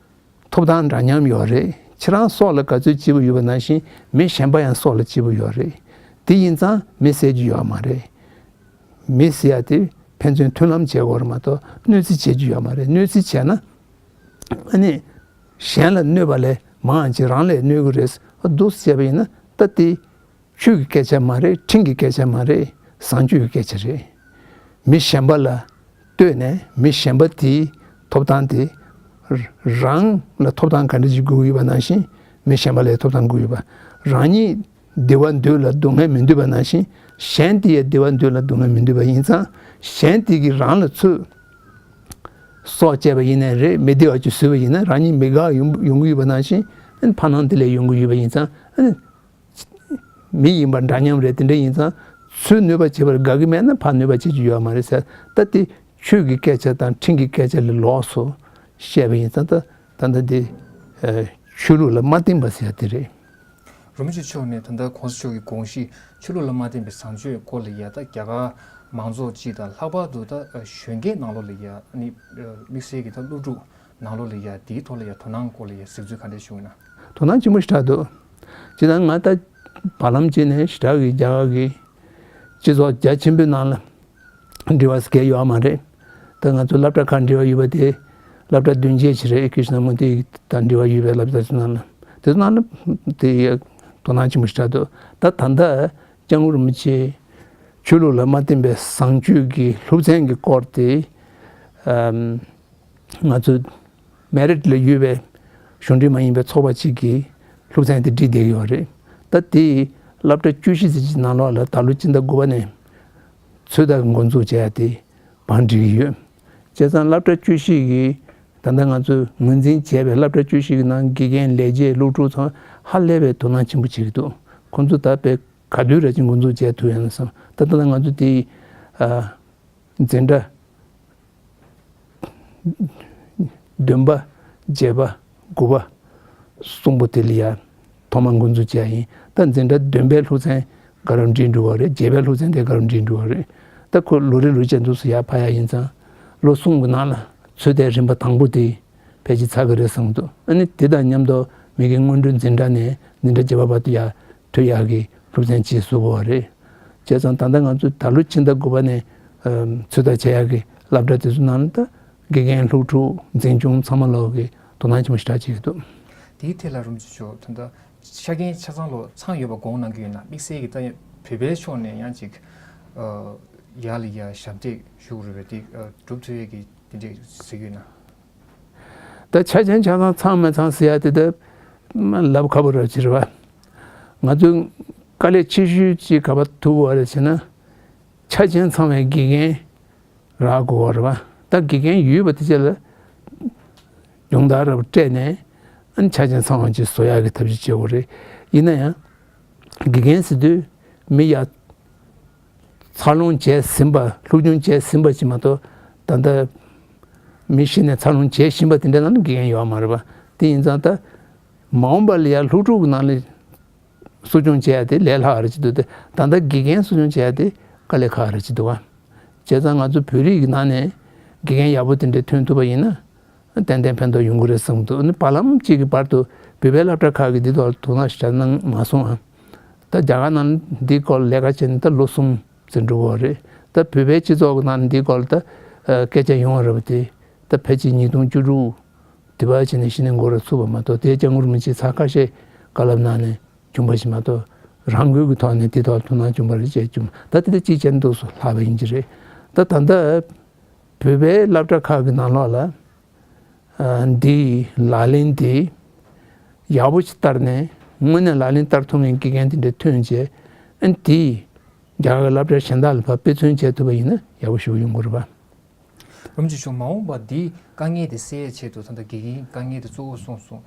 ཐོབ་ཐང་འདྲ་མཉམ་ཡོད་རེད། ཁྱེད་རང་སྲོག་ལ་དགའ་ཚོར་སྐྱེས་བུ་ཡོད་པ་ནང་བཞིན་མི་གཞན་པ་ཡང་སྲོག་ལ་སྐྱེས་བུ་ཡོད་རེད། དེ་ཡིན་ཙང་མི་བསད་རྒྱུ་ཡོད་མ་རེད། མི་ཟེར་ཡ་དེ་ཕན་ཚུན་མཐུན་ལམ་བྱེད་དགོས་རེད་མ་གཏོགས་གནོད་འཚེ་བྱེད་རྒྱུ་ཡོད་མ་རེད། གནོད་འཚེ་བྱས་ན་ཨ་ནི་གཞན་ལ་གནོད་པ་ལས་མང་ཆེ་རང་ལ་གནོད་ཀྱི་རེད། འདུག་བྱས་པ་ཡིན་ན་ད་དེ་ཆོས་ཀྱི་སྐད་ཆ་མ་རེད། ཁྲིམས་ཀྱི་སྐད་ཆ་མ་རེད། བཟང་སྤྱོད་ཀྱི་སྐད་ཆ་རེད། མི་གཞན་པ་ལ་ལྟོས་ནས་མི་གཞན་པ་དེའི་ཐོབ་ཐང་དེ་རང་ལ་ཐོབ་ཐང་ག་འདྲ་ཞིག་དགོས་ཡོད་པ་ནང་བཞིན་མི་གཞན་པ་ལ་ཐོབ་ཐང་དགོས་ཡོད་པ། རང་ཉིད་བདེ་བ་འདོད་ལ་སྡུག་བསྔལ་མི་འདོད་པ་ནང་བཞིན་གཞན་དེ་ཡང་བདེ་བ་འདོད་ལ་སྡུག་བསྔལ་མི་འདོད་པ་ཡིན་ཙང་གཞན་དེ་གིས་རང་ལ་ཚུར་སྲོག་བཅད་པ་ཡིན་ནའི་རེད། མི་བདེ་བ་ཅིག་བཟོས་པ་ཡིན་ན་རང་ཉིད་མི་དགའ་ཡོང་ཡོང་གི་ཡོད་པ་ནང་བཞིན་ཕར་ནང་དེ་ལས་ཡོང་གི་ཡོད་པ་ཡིན་ཙང་། མི་ཡིན་པ་འདྲ་མཉམ་རེད། དེ་འདྲ་ཡིན་ཙང་ཚུར་གནོད་པ་བྱེད་པར་དགའ་གི་མེད་ན་ཕར་གནོད་པ་བྱེད་རྒྱུ་ཡོད་མ་རེད་ཟེར། ད་དེ་ཆོས་ཀྱི་སྐད་ཆ་དང་ཁྲིམས་ཀྱི་སྐད་ཆ་ལས་ལོགས་སུ་བཤད་པ་ཡིན་ཙང་ད་ད་ལྟ་འདི་ཆོས་ལུགས་ལ་མ་བརྟེན་པ་ཟེར་ཡ་དེ་རེད། རིན་པོ་ཆེ་མཆོག་ནས་ད་ལྟ་གོང་ས་མཆོག་གི་དགོངས་གཞི་ཆོས་ལུགས་ལ་མ་བརྟེན་པའི་བཟང་སྤྱོད་སྐོར་ལ་ཡ་ད་རྒྱ་གར་མང་ཚོགས་སྤྱི་དང་ལྷག་པར་དུ་ད་གཞོན་སྐྱེས་ནང་ལོགས་ལ་ཡ་ནི་དམིགས་བསལ་གྱི་ད་སློབ་ཕྲུག་ནང་ལོགས་ལ་ཡ་དེའི་ཐོག་ལ་ཡ་དོ་སྣང་སྐོར་ལ་ཡ་གཟིགས་ཚུལ་ག་འདྲ་བྱུང་ཡོད་ན། དོ་སྣང་ཆེན་པོ་ཞེ་དྲག་འདུག་ཅི་ལྟར་ང་ད་བར་ལམ་ཅིག་ནས་ཞེ་དྲག་གི་རྒྱ་གར་གྱི་སྤྱི་ཚོགས་རྒྱ་ཆེན་པོའི་ནང་ལ་འབྲེལ་བ་ཟེར་མཁན་ཡོད་མ་རེད། ད་ང་ཚོ་སློབ་གྲྭ་ཁག་འབྲེལ་བ་ཡོད་པ་དེ་སློབ་གྲྭ་བདུན་བརྒྱད་ཅིག་རེད། ཀི་ཤི་ན་མུ་ཏི་དང་འབྲེལ་བ་ཡོད་པའི་སློབ་གྲྭ་ཚོ་ནང་ལ་དེ་ཚོ་ནང་ལ་དེ་དོ་སྣང་ཆེན་པོ་ཞེ་དྲག་འདུག་ད་ད་ལྟ་སྐྱབས་མགོན་རིན་པོ་ཆེ་ཆོས་ལུགས་ལ་མ་བརྟེན་པའི་བཟང་སྤྱོད་ཀྱི་སློབ་ཚན་གྱི་སྐོར་དེ་ཨམ། ང་ཚོ་མེ་རིཊ་ལ་ཡོད་པའི་གཞུང་འབྲེལ་མ་ཡིན་པའི་ཚོགས་པ་གཅིག་གིས་སློབ་ཚན་དེ་སྒྲིག་བསྡད་ཀྱི་ཡོད་རེད། ད་དེ་སློབ་གྲྭ་བཅུ་བཞི་ཙམ་གྱི་ནང་ལོགས་ལ་ད་ལོ་སྤྱི་ཟླ་དགུ་པ་ནས་ཚོད་ལྟ་འགོ་འཛུགས་བྱས་ཡ་དེ་བང་སྒྲིག་གི་ཡོད། བྱས་ཙང་སློབ་གྲྭ་བཅུ་བཞི་གི་ད་ལྟ་ང་ཚོས་ངོས་འཛིན་བྱས་པའི་སློབ་གྲྭ་བཅུ་བཞི་གི་ནང་དགེ་རྒན་ལས་བྱེད་སློབ་ཕྲུག་ཚོ་ཧ་ལས་པའི་དོ་སྣང་ཆེན་པོ་བྱེད་ཀྱི་འདུག་ཁོང་ཚོ་ད་དཔེ་ག་དུས་ར་ཅིག་འགོ་འཛུགས་བྱས་ཐུབ་ཡོང་བསམ། ད་ལྟ་ང་ཚོ་དེ་ཨ། འཛིན་གྲྭ་བདུན་པ། བརྒྱད་པ། དགུ་པ། གསུམ་པོ་དེ་ལ་ཡ་ཐོག་མར་འགོ་འཛུགས་བྱས་ཡིན། ད་འཛིན་གྲྭ་བདུན་པའི་སློབ་ཚན་ག་རང་འགྲིག་འགྲོ་བ་རེད། བརྒྱད་པའི་སློབ་ཚན་དེ་ག་རང་འགྲིག་འགྲོ་བ་རེད། ད་ཁོ་ལོ་རེ་ལོ་རེ་བྱས་འདུག་སེ་ཡར་འཕར་ཡ་ཡིན་ཙང་ལོ་གསུམ་གྱི་ནང་ལ་ཚོད་ལྟའི་རིམ་པ་དང་པོ་དེ་ཕལ་ཆེར་ཚར་གི་རེད་བསམ་གྱི་འདུག་ཨ་ནི་དེ་དང་མཉམ་དུ་མ་གི་སྔོན་འགྲོའི་འཛིན་གྲྭ་ནས་འཛིན་གྲྭ་བརྒྱད་པ་བར་དུ་ཡར་ཐོན་ཡག་གི་སློབ་ཚན་ཅིག་བཟོ་དགོས་པ་རེད། བྱས་ཙང་ད་ལྟ་ང་ཚོ་ད་ལོ་ཕྱི་ཟླ་དགུ་པ་ནས་ཨམ་ཚོད་ལྟ་བྱེད་ཡག་གི་སློབ་གྲྭ་དེ་ཚོ་ནང་ལ་ད་དགེ་རྒན་སློབ་ཕྲུག་འཛིན་སྐྱོང་ཚང་མ་ལོག་གི་དོ་སྣང་ཆེན་པོ་ཞེ་དྲག་བྱེད་ཀྱི་འདུག་དེའི་ཐད་ལ་རིན་པོ་ཆེ་མཆོག་ད་ལྟ་ཆ་རྐྱེན་ཆ་ཚང་ལོ་ཚང་ཡོད་པ་དགོངས་གནང་གི་ཡོད་ན། དམིགས་བསལ་གྱི་ད་ བོད་པའི་ཕྱོགས་ནས་ཡང་ཅིག་ཡར་ལ་ཡར་ཞབས་འདེགས་ཞུ་དགོས་རེད་པས། དེ་སྒྲུབ་ཐུབ་ཡས་ཀྱི་དེ་འདྲས་ཟེར་གྱི་ཡོད་ན། ད་ཆ་ཅན་ཆ་ཚང་ཚང་མི་ཚང་ཟེར་ཡ་དེ་ད་ལབ་ཁག་པོ་ར་ཅིག་རེད་བ། ང་ཚོས་དཀའ་ལས་ཆེ་ཤོས་ཅིག་ག་པར་ཐུག་པ་རེད་ཟེར་ན། ཆ་ཅན་ཚང་བའི་དགེ་རྒན་རག་དགོས་པ་རེད་བ། ད་དགེ་རྒན་ཡོད་པ་དེ་ཚོ་ལ་སྦྱོང་བརྡར་ར་སྤྲད་ནས་ཨ་ནི་ཆ་ཅན་ཚང་བ་ཅིག་བཟོ་ཡག་གི་ཐབས་ཤེས་བྱེད་དགོས་རེད། ཡིན་ན་ཡང་དགེ་རྒན་ཟེར་དུས་མི་ཡ་འཚར་ལོངས་བྱས་ཟིན་པ། སློབ་སྦྱོང་བྱས་ཟིན་པ་ཅིག་མ་གཏོགས། ད་ལྟ་མི་གཞི་ནས་འཚར་ལོངས་བྱས་བཞིན་པ་དེ་འདྲ་ནང་ལ་དགེ་རྒན་ཡོད་མ་རེད་པ། དེ་ཡིན་ཙང་ད་མ་འོངས་པ་ལ་ཡ་སློབ་ཕྲུག་གི་ནང་ལ་གསོ་སྐྱོང་བྱས་ཡ་དེ་ལས་སླ་བ་རེད་ཅིག་འདུག་སྟེ། ད་ལྟ་དགེ་རྒན་གསོ་སྐྱོང་བྱས་ཡ་དེ་དཀའ་ལས་ཁག་རེད་ཅིག་འདུག་བ། བྱས་ཙང་ང་ཚོ་བོད་རིགས་ཀྱི་ནང་ནས་དགེ་རྒན་ཡག་པོ་དེ་འདྲ་ཐོན་ཐུབ་པ་ཡིན་ན། ཏན་ཏན་ཕན་ཐོགས་ཡོང་གི་རེད་བསམ་གྱི་འདུག་ཨ་ནི་བར་ལམ་གཅིག་གི་བར་དུ་བོད་པའི་སློབ་གྲྭ་ཁག་གིས་འདི་ཐོག་ལ་དོ་སྣང་ཞེ་དྲག་གནང་མ་སོང་ཨ། ད་རྒྱ་གར་ནང་འདི་སྐོར་ལ་ལས་ཀ་བྱས་ནས་ད་ལོ་གསུམ་ཙམ་འགྲོ་གི་ཡོད་རེད། ད་བོད་པའི་སྤྱི་ཚོགས་ཀྱི་ནང་འདི་སྐོར་ལ་ད་སྐད་ཆ་ཡོང་བ་རེད་པ། དེ་ད་ཕལ་ཆེར་ཉིས་སྟོང་བཅུ་དྲུག་དེ་བར་བྱས་ནས་གཞི་ནས་འགོ་ར་ཚུགས་པ་མ་གཏོགས། དེ་སྐྱབས་མགོན་རིན་པོ་ཆེས་ཚར་ཁ་ཤས་བཀའ་སློབ་གནང་ནས་བྱུང་བ་ཞིག་མ་གཏོགས། རང་འགུལ་གྱི་ཐོག་ནས་དེ་ཐོག་ལ་དོ་སྣང་བྱུང་བ་རེད་ཅེས་བྱུང་། ད་དེ་ད་ཅིག་བྱས་ན་འདུག་སེ་ལྷག་པ་ཡིན་གྱི་རེད། ད་ད་ལྟ་བོད་པའི་སློབ་གྲྭ་ཁག་གི་ནང་ལོགས་ལ་ཨ་འདིའི་ལག་ལེན་དེ་ཡག་པོ་ཞིག་བསྟར་ནས། དངོས་གནས་ལག་ལེན་བསྟར་ཐུབ་མཁན་དགེ་རྒན་དེ་འདྲ་ཐོན་བྱས། ཨ་འདིས་རྒྱ་གར་གྱི་སློབ་གྲྭ་གཞན་དག་ལ་ཕར་དཔེ་མཚོན་བྱེད་ཐུབ་པ་ཡིན་ན་ཡག་པོ་ཞེ་པོ་ཡོང་གི་རེད་པ། རིན་པོ་ཆེ་མཆོག་མ་འོངས་པ་འདིའི་དཀའ་ངལ་དེ་སེལ་ཡའི་ཆེད་དུ། ད་ལྟ་དགེ་རྒན་དཀའ་ངལ་དེ་གཙོ་བོ་གསུངས་སོང་།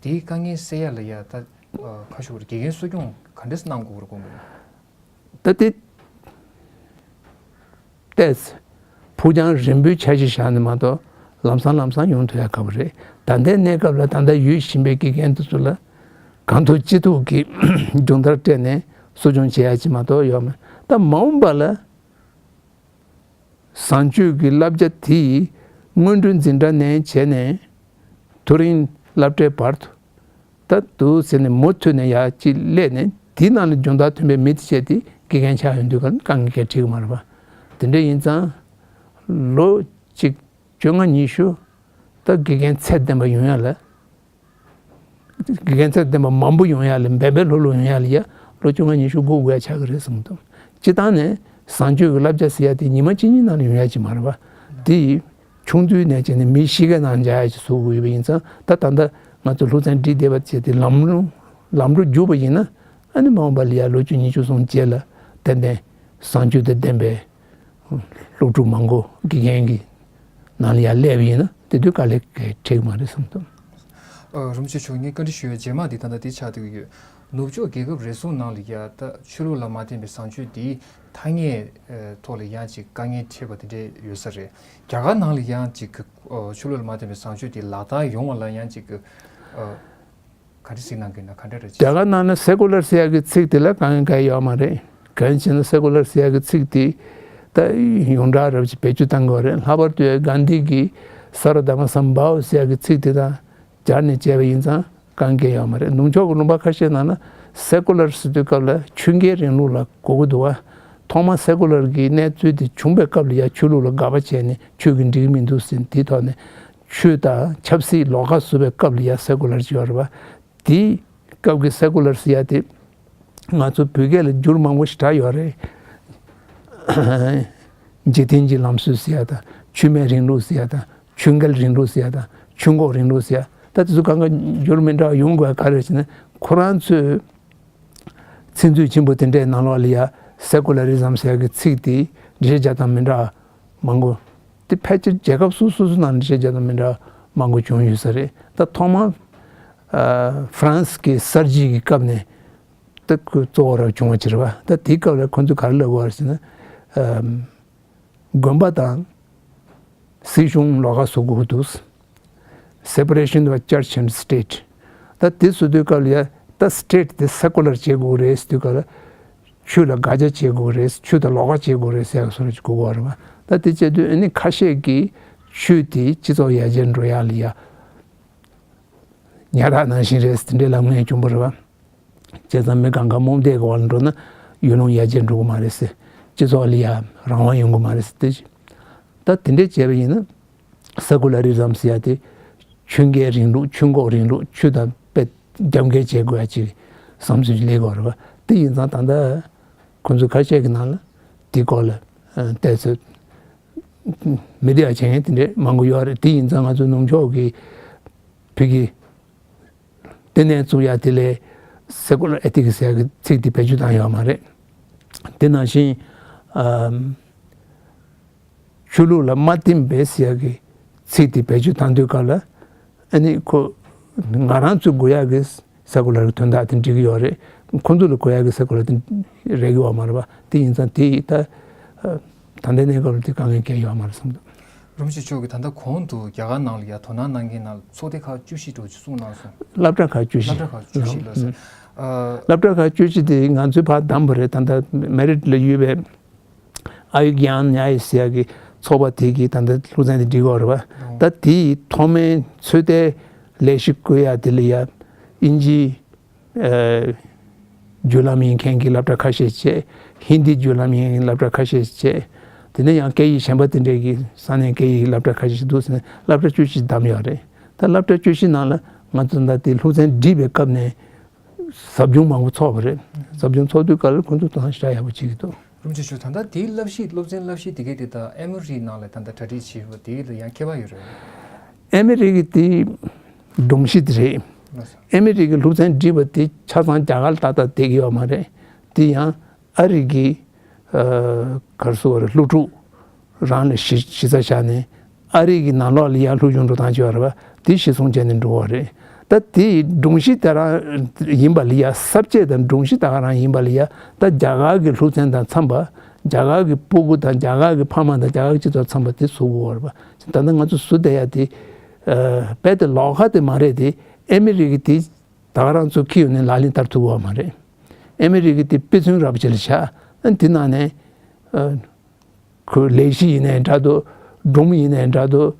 དེའི་དཀའ་ངལ་སེལ་ཡ་ལ་ཡ་ད་ཁ་ཤོར་དགེ་རྒན་གསོ་སྐྱོང་ག་འདྲས་གནང་དགོས་རེད་དགོངས་ཀྱི་ཡོད། ད་དེ་ཏེས་ཕུགས་རྒྱང་རིང་པོའི་འཆར་གཞི་བཞག་ནས་མ་གཏོགས། ལམ་སང་ལམ་སང་ཡོང་ཐུབ་ཡ་དཀའ་པོ་རེད། ད་ལྟའི་གནས་སྐབས་ལ་ད་ལྟ་ཡོད་བཞིན་པའི་དགེ་རྒན་དེ་ཚོ་ལ་གང་ཐུབ་ཅི་ཐུབ་ཀྱིས་སྦྱོང་བརྡར་སྤྲད་ནས་གསོ་སྐྱོང་བྱེད་ཡ་ཅིག་མ་གཏོགས་ཡོད་མ་རེད། ད་མ་འོངས་པ་ལ་བཟང་སྤྱོད་ཀྱི་བསླབ་བྱ་དེ་སྔོན་འགྲོ་འཛིན་གྲྭ་ནས་བྱས་ནས་མཐོ་རིམ་སློབ་གྲྭའི་བར་དུ། ད་འདུག་ཟེར་ནས་མུ་མཐུད་ནས་ཡར་ཅིག་སླེབས་ནས། དེའི་ནང་ལ་སྦྱོང་བརྡར་ཐོན་པའི་མི་དེ་བྱས་ཏེ་དགེ་རྒན་ཆགས་ཡོང་དུས་ག་ལ་དཀའ་ངལ་གང་ཡང་འཕྲད་ཀྱི་མ་རེད་པ། དེ་འདྲ་ཡིན་ཙང་ལོ་གཅིག་བཅོ་ལྔ་ཉི་ཤུ། ད་དགེ་རྒན་ཚད་ལྡན་པ་ཡོང་ཡ་ལ། དགེ་རྒན་ཚད་ལྡན་པ་མང་པོ་ཡོང་ཡ་ལ། འབད་འབད་ལྷོད་ལྷོད་ཡོང་ཡ་ལ་ཡ་ལོ་བཅོ་ལྔ་ཉི་ཤུ་སྒུག་དགོས་ཡ་ཆགས་ཀྱི་རེད་བསམ་གྱི་འདུག་སྤྱིར་བཏང་ནས་བཟང་སྤྱོད་ཀྱི་བསླབ་བྱ་ཟེར་ཡ་དེ་ཉི་མ་གཅིག་གཉིས་ནང་ལ་ཡོང་ཡ་ཅིག་མ་རེད་པ། དེ་ཡིས་ཆུང་དུས་ནས་བྱས་ནས་མིའི་གཤིས་ཀའི་ནང་འཇགས་ཡ་ཅིག་བཟོ་དགོས་ཡོད་པ་ཡིན་ཙང་། ད་ད་ལྟ་ང་ཚོ་སློབ་ཚན་སྒྲིག་བསྡད་པ་བྱས་ཏེ་ལམ་ལུགས་ལམ་འགྲོ་བསྒྱུར་བ་ཡིན་ན། ཨ་ནི་མ་འོངས་པ་ལ་ཡ་ལོ་བཅུ་ཉི་ཤུ་སོང་རྗེས་ལ་ཏན་ཏན་བཟང་སྤྱོད་དང་ལྡན་པའི་སློབ་ཕྲུག་མང་པོ་དགེ་རྒན་གྱི་ནང་ལ་ཡར་སླེབས་པ་ཡིན་ན། དེ་དུས་དཀའ་ལས་འཕྲད་ཀྱི་མ་རེད་བསམ་གྱི་འདུག་ཨ། རིན་པོ་ཆེ་མཆོག་ངས་བཀའ་འདྲི་ཞུ་ཡ་རྗེས་མ་འདི་ད་ལྟ་འདི་ཆགས་བསྡད་ཀྱི་ཡོད། ནུབ་ཕྱོགས་རྒྱལ་ཁབ་རེ་ཟུང་ནང་ལ་ཡ་ད་ཆོས་ལུགས་ལ་མ་བརྟེན་པའི་བཟང་སྤྱོད་འདིའི་ཐ་སྙད་ཐོག་ལ་ཡང་ཅིག་དཀའ་ངལ་འཕྲད་པ་དེ་འདྲ་ཡོད་ས་རེད། རྒྱ་གར་ནང་ལ་ཡང་ཅིག་གི་ཆོས་ལུགས་ལ་མ་བརྟེན་པའི་བཟང་སྤྱོད་འདི་ལག་བསྟར་ཡོང་བ་ལ་ཡང་ཅིག་གི་ག་རེ་ཟེར་གནང་གི་ན་ག་འདྲ་རེད། རྒྱ་གར་ནང་ན་སེ་ཀུ་ལར་ཟེར་ཡག་གི་ཚིག་དེ་ལ་དཀའ་ངལ་གང་ཡང་ཡོད་མ་རེད། གང་ཡིན་ཟེར་ན་སེ་ཀུ་ལར་ཟེར་ཡག་གི་ཚིག་དེ་ད་ཡོངས་གྲགས་རབ་ཅིག་བེད་སྤྱོད་བཏང་གི་ཡོད་རེད། ལྷག་པར་དུ་གྷན་དྷི་གི་སརྦ་དྷརྨ་སམ་བྷཱ་བ་ཟེར་ཡག་གི་ཚིག་དེ་དང་སྦྱར་ནས་བྱས་པ་ཡིན་ཙང་དཀའ་ངལ་ཡོད་མ་རེད། ནུབ་ཕྱོགས་ཀྱི་ལུང་པ་ཁ་ཤས་ནང་ན་སེ་ཀུ་ལར་ཟེར་དུས་སྐབས་ལ་ཆོས་འགལ་རིང་ལུགས་ལ་གོ་གི་འདུག་བ། ཐོག་མར་སེ་ཀུ་ལར་གྱི་གནས་ཚུལ་དེ་བྱུང་པའི་སྐབས་ལ་ཡ་ཆོས་ལུགས་ལ་དགག་པ་བྱས་ནས་ཆོས་ཀྱིས་འགྲིག་གི་མི་འདུག་ཟེར་ནས། དེའི་ཐོག་ནས་ཆོས་དང་ཆབ་སྲིད་ལོགས་ཀ་བཟོ་བའི་སྐབས་ལ་ཡ་སེ་ཀུ་ལར་ཅིག་ཡོད་རེད་བ། དེའི་སྐབས་ཀྱི་སེ་ཀུ་ལར་ཟེར་ཡ་དེ་ང་ཚོ་བོད་སྐད་ལ་འགྱུར་མང་པོ་ཞེ་དྲག་ཡོད་རེད། འཇིག་རྟེན་གྱི་ལམ་སྲོལ་ཟེར་ཡ་དང་། ཆོས་མེད་རིང་ལུགས་ཟེར་ཡ་དང་། ཆོས་འགལ་རིང་ལུགས་ཟེར་ཡ་དང་། ཆོས་འགོག་རིང་ལུགས་ཟེར་ཡ། ད་དེ་ཚོ་གང་ག་འགྱུར་མི་འདྲ་བ་ཡོང་དགོས་པ་ག་རེ་རེད་ཟེར་ན། ཁོ་རང་ཚོས་ཚིག་མཛོད་ཆེན་པོ་དེ་འདྲའི་ནང་ལོགས་ལ་ཡ་སེ་ཀུ་ལ་རི་ཛམ་ཟེར་ཡ་གི་ཚིག་དེ་འགྲེལ་བཤད་རྒྱག་སྟངས་མི་འདྲ་བ་མང་པོ། དེ་ཕལ་ཆེར་རྒྱལ་ཁབ་སོ་སོ་སོ་ནང་འགྲེལ་བཤད་རྒྱག་སྟངས་མི་འདྲ་བ་མང་པོ་བྱུང་ཡོད་ས་རེད། ད་ཐོག་མར་ཨ་ཧྥ་རན་སི་གི་གསར་བརྗེ་གི་སྐབས་ནས་ད་ཁོ་གཙོ་བོ་ར་བྱུང་བ་ཅིག་རེད་བ། ད་དེའི་སྐབས་ལ་ཁོ་ཚོས་ག་རེ་ལབ་དགོས་པ་རེད་ཟེར་ན། ཨ་དགོན་པ་དང་སྲིད་གཞུང་ལོགས་ཀ་བཟོ་དགོས་འདུག Separation of Church and State། ད་དེ་བཟོ་དུས་སྐབས་ལ་ཡ་ད་སི་ཊེ་ཊི་དེ་སེ་ཀུ་ལར་བྱེད་དགོས་རེད་ཟེར་དུས་སྐབས་ལ། ཆོས་ལ་དགག་བྱ་བྱེད་དགོས་རེད། ཆོས་དང་ལོགས་ཀ་བྱེད་དགོས་རེད་ཟེར་ཡག་བཟོ་འདྲ་ཅིག་དགོས་ཀྱི་ཡོད་རེད་བ། ད་དེ་བྱེད་དུས་ཨ་ནི་ཁ་ཤས་ཀྱིས་ཆོས་དེ་སྤྱི་ཚོགས་ཡར་རྒྱས་འགྲོ་ཡག་ལ་ཡ་ཉག་ཕྲ་ནང་བཞིན་རེད་ཟེར་དེ་འདྲའི་ལབ་མཁན་བྱུང་བ་རེད་བ། བྱས་ཙང་མི་གང་ག་རྨོངས་དད་ཀྱི་འོག་ལ་འགྲོ་ན་ཡུལ་ལུང་ཡར་རྒྱས་འགྲོ་གི་མ་རེད་ཟེར། སྤྱི་ཚོགས་ལ་ཡ་རང་དབང་ཡོང་གི་མ་རེད་ཟེར། དེ་ད་དེ་འདྲས་བྱས་པ་ཡིན་ན། སེ་ཀུ་ལ་རི་ཛམ་ཟེར་ཡ་དེ་ཆོས་འགལ་རིང་ལུགས། ཆོས་འགོག་རིང་ལུགས། ཆོས་དང་དཔེ་རྒྱབ་འགལ་བྱེད་དགོས་ཡ་ཅིག་བསམ་ཚུལ་ཅིག་སླེབས་ཀྱི་ཡོད་རེད་བ། དེ་ཡིན་ཙང་ད་ལྟ་ ཁོང་ཚོ་ཁ་ཤས་ཀྱི་ནང་ལ་དེའི་སྐོར་ལ་ཨ་བལྟས་ཚོད་མི་བདེ་བ་བྱེད་མཁན་དེ་འདྲས་མང་པོ་ཡོད་རེད། དེ་ཡིན་ཙང་ང་ཚོ་ནུབ་ཕྱོགས་ཀྱི་བོད་ཀྱི་ལྟེ་གནས་བཙུགས་ཡ་དེ་ལས་secular ethics ཟེར་ཡ་གི་ཚིག་དེ་བེད་སྤྱོད་བཏང་ཡོད་མ་རེད། དེ་ནང་བཞིན་ཨམ་ཆོས་ལུགས་ལ་མ་བསྟིམ་པའི་ཟེར་ཡ་གི་ཚིག་དེ་བེད་སྤྱོད་བཏང་དུས་སྐབས་ལ་ཨ་ནི་ཁོ་ང་རང་ཚོས་དགོས་ཡ་གི་secular གི་དོན་དག་དེ་འགྲིག་གི་ཡོད་རེད། ཁོ་ཚོ་ལ་དགོས་ཡ་གི་secular དེ་རེག་གི་ཡོད་མ་རེད་པ། དེ་ཡིན་ཙང་དེ་ད་ད་ལྟའི་གནས་སྐབས་ལ་དེ་དཀའ་ངལ་གང་ཡང་ཡོད་མ་རེད་བསམ་འདུག་རིན་པོ་ཆེ་མཆོག་གིས་ད་ལྟ་གོང་དུ་རྒྱ་གར་ནང་ལ་ཡ་དོ་སྣང་གནང་མཁན་ནང་ཚོགས་སྡེ་ཁག་བཅུ་བཞི་འདྲ་བོ་ཅིག་གསུངས་གནང་སོང་། སློབ་གྲྭ་ཁག་བཅུ་བཞི། སློབ་གྲྭ་ཁག་བཅུ་བཞི་ལ་ཟེར། ཨ། སློབ་གྲྭ་ཁག་བཅུ་བཞི་དེ་ང་ཚོའི་ཕར་བདམས་པ་རེད། ད་ལྟ་མེ་རིཊ་ལ་ཡོད་པའི་ཨ་ཡུ་གྱཱན་ཉ་ཡ་ཟེར་ཡ་གི་ཚོགས་པ་དེ་གིས་ད་ལྟ་སློབ་ཚན་དེ་སྒྲིག་གི་ཡོད་རེད་པ། ད་དེའི་ཐོག་མའི་ཚོད་ལྟའི་ལས་གཞི་བཀོད་ཡ་དེ་ལ་ཡ་དབྱིན་ཇིའི་ཨ་བརྒྱུད་ལམ་ཡིན་མཁན་གྱི་སློབ་གྲྭ་ཁ་ཤས་བྱས། ཧིན་དིའི་བརྒྱུད་ལམ་ཡིན་མཁན་གྱི་སློབ་གྲྭ་ཁ་ཤས་བྱས། དེ་ནས་ཡང་སྐད་ཡིག་གཞན་པ་དེ་འདྲས་ཀྱི་ས་གནས་སྐད་ཡིག་སློབ་གྲྭ་ཁ་ཤས་ཤིག་འདུག་ཟེར་ནས་སློབ་གྲྭ་བཅུ་བཞི་བདམས་ཡོད་རེད། ད་སློབ་གྲྭ་བཅུ་བཞི་ནང་ལ་ང་ཚོ་ད་དེ་སློབ་ཚན་སྒྲིག་པའི་སྐབས་ནས་ཟབ་སྦྱོང་མང་པོ་ཚོགས་པ་རེད། ཟབ་སྦྱོང་ཚོགས་དུས་སྐབས་ལ་ཁོང་ཚོ་དང་ཞེ་དྲག་ཡག་པོ་བྱེད་ཀྱི་འདུག་རིན་པོ་ཆེ་མཆོག་ད་ལྟ་དེའི་བསླབ་གཞི་སློབ་ཚན་བསླབ་གཞི་དེ་གའི་དེ་དག་ཨེ་མོ་རི་ནང་ལ་ད་ལྟ་གྲ་སྒྲིག་བྱེད་པ་དེ་ལ་ཡང་ཁྱད་པར་ཡོད་རེད། ཨེ་མོ་རི་གི་དེ་སྒྲོམ་གཞི་དེ་རེད། ལགས་སོ། ཨེ་མོ་རི་གི་སློབ་ཚན་སྒྲིག་པ་དེ་ཆ་ཚང་རྒྱ་གར་ལ་ཏག་ཏག་བསྡད་ཀྱི་ཡོད་མ་རེད། དེ་ཡང་ཨ་རི་གི་ཨ་ག་རེ་ཟེར་དགོས་རེད། སློབ་ཕྲུག་རང་ལ་གཞི་གཞི་རྩ་བཞག་ནས་ཨ་རི་གི་ནང་ལོགས་ལ་ཡར་སློབ་སྦྱོང་འགྲོ་སྟངས་ཅིག་ཡོད་རེད་པ། དེ་གཞི་བཟུང་བྱས་ནས་འགྲོ་བ་རེད། ད་དེ་སྒྲོམ་གཞི་དེ་རང་ཡིན་པ་ལ་ཡ། ས་བཅད་དང་སྒྲོམ་གཞི་ད་ག་རང་ཡིན་པ་ལ་ཡ། ད་རྒྱ་གར་གྱི་སློབ་ཚན་དང་འཚམས་པ། རྒྱ་གར་གྱི་སྤུ་གུ་དང་རྒྱ་གར་གྱི་ཕ་མ་དང་རྒྱ་གར་གྱི་སྤྱི་ཚོགས་འཚམས་པ་དེ་བཟོ་དགོས་པ་རེད་པ། ད་ལྟ་ང་ཚོ་བཟོ་བསྡད་ཡ་དེ་ཨ་རྦད་དེ་ལོགས་ཀ་དེ་མ་རེད་དེ། ཨེ་མོ་རི་གི་དེ་ད་ག་རང་ཚོ་ཁྱེར་ཡོང་ནས་ལག་ལེན་བསྟར་ཐུབ་ཀྱི་ཡོད་མ་རེད། ཨེ་མོ་རི་གི་དེ་དཔེ་མཚོན་ར་བ་ཅིག་ལ་ཆགས། ཨ་དེ་ནང་ནས་ཨ་ཁོའི་ལས་གཞི་ཡིན་ནའི་འདྲ་འདུག་སྒྲུང་ཡིན་ནའི་འདྲ་འདུག་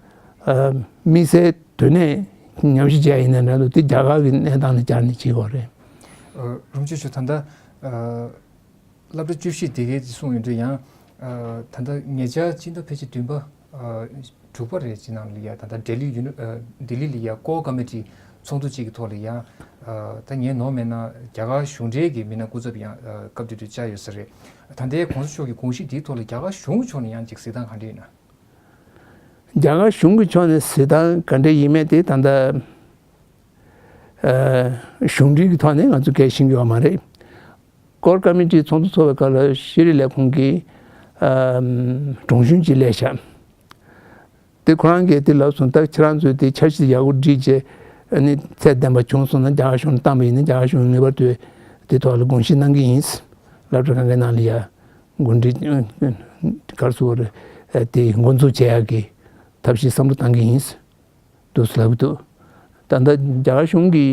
ཨ་དམིགས་བསལ་དོན་གནད་ཉམས་ཞིབ་བྱས་ཡིན་ནའི་འདྲ་འདུག་དེ་རྒྱ་གར་གྱི་གནས་སྟངས་ལ་སྦྱར་ནས་བྱེད་དགོས་རེད། ཨ་རིན་པོ་ཆེ་མཆོག་ད་ལྟ་ཨ་སློབ་གྲྭ་བཅུ་བཞི་དེ་གའི་གསུངས་ཡོད་དུས་ཡང་ཨ་ད་ལྟ་ཉེ་ཆར་སྤྱི་ཟླ་ཕལ་ཆེར་བདུན་པ་ཨ་དྲུག་པ་རེད། ཅི་ནང་ལ་ཡ་ད་ལྟ་ལྡི་ལི་ཡུ་ནི་ཨ་ལྡི་ལི་ལ་ཡ་ཀོར་ཀོ་མི་ཊི་ཚོགས་འདུ་གཅིག་གི་ཐོག་ལ་ཡ་ཨ་ད་ངས་ནོར་མེད་ན་རྒྱ་གར་གཞུང་འབྲེལ་གྱི་མི་སྣ་སྐུ་ཚབ་ཡང་ཨ་སྐབས་དེ་དུས་བཅར་ཡོད་ས་རེད། ད་ལྟའི་གོང་ས་མཆོག་གི་དགོངས་གཞི་དེའི་ཐོག་ལ་རྒྱ་གར་གཞུང་གི་ཕྱོགས་ནས་ཡང་ཅིག་གཟིགས་སྟངས་ག་འདྲ་ཡིན་ན། རྒྱ་གར་གཞུང་གི་ཕྱོགས་ནས་གཟིགས་སྟངས་ག་འདྲ་ཡིན་མིན་དེ་ད་ལྟ་ཨ་གཞུང་འབྲེལ་གྱི་ཐོག་ནས་ང་ཚོ་སྐད་ཤེས་ཀྱི་ཡོད་མ་རེད། ཀོར་ཀོ་མི་ཊི་ཚོགས་འདུ་ཚོགས་པའི་སྐབས་ལ་ཤེས་རིག་ལས་ཁུངས་ཀྱི་ཨམ་དྲུང་གཞོན་ཅིག་སླེབས་ཤག་དེ་ཁོ་རང་གིས་དེ་ལབ་སོང་། ད་ཁྱེད་རང་ཚོས་དེ་འཆར་གཞི་ཡག་པོ་བསྒྲིགས་བྱས་ཨ་ནི་ཚད་ལྡན་པ་བྱུང་སོང་ན་རྒྱ་གར་གཞུང་ལ་བཏང་པ་ཡིན་ན་རྒྱ་གར་གཞུང་ངེས་པར་དུ་དེ་ཐོག་ལ་དགོངས་བཞེས་གནང་གི་ཡིན། སློབ་གྲྭ་གང་གའི་ནང་ལ་ཡ་འགོ་འདྲི་ག་རེ་ཟེར་དགོས་རེད། དེ་འགོ་འཛུགས་བྱེད་ཡག་གི་ཐབས་ཤེས་བསམ་བློ་བཏང་གི་ཡིན་འདུག་ལབ་ཀྱི་འདུག་ད་ལྟ་རྒྱ་གར་གཞུང་གི་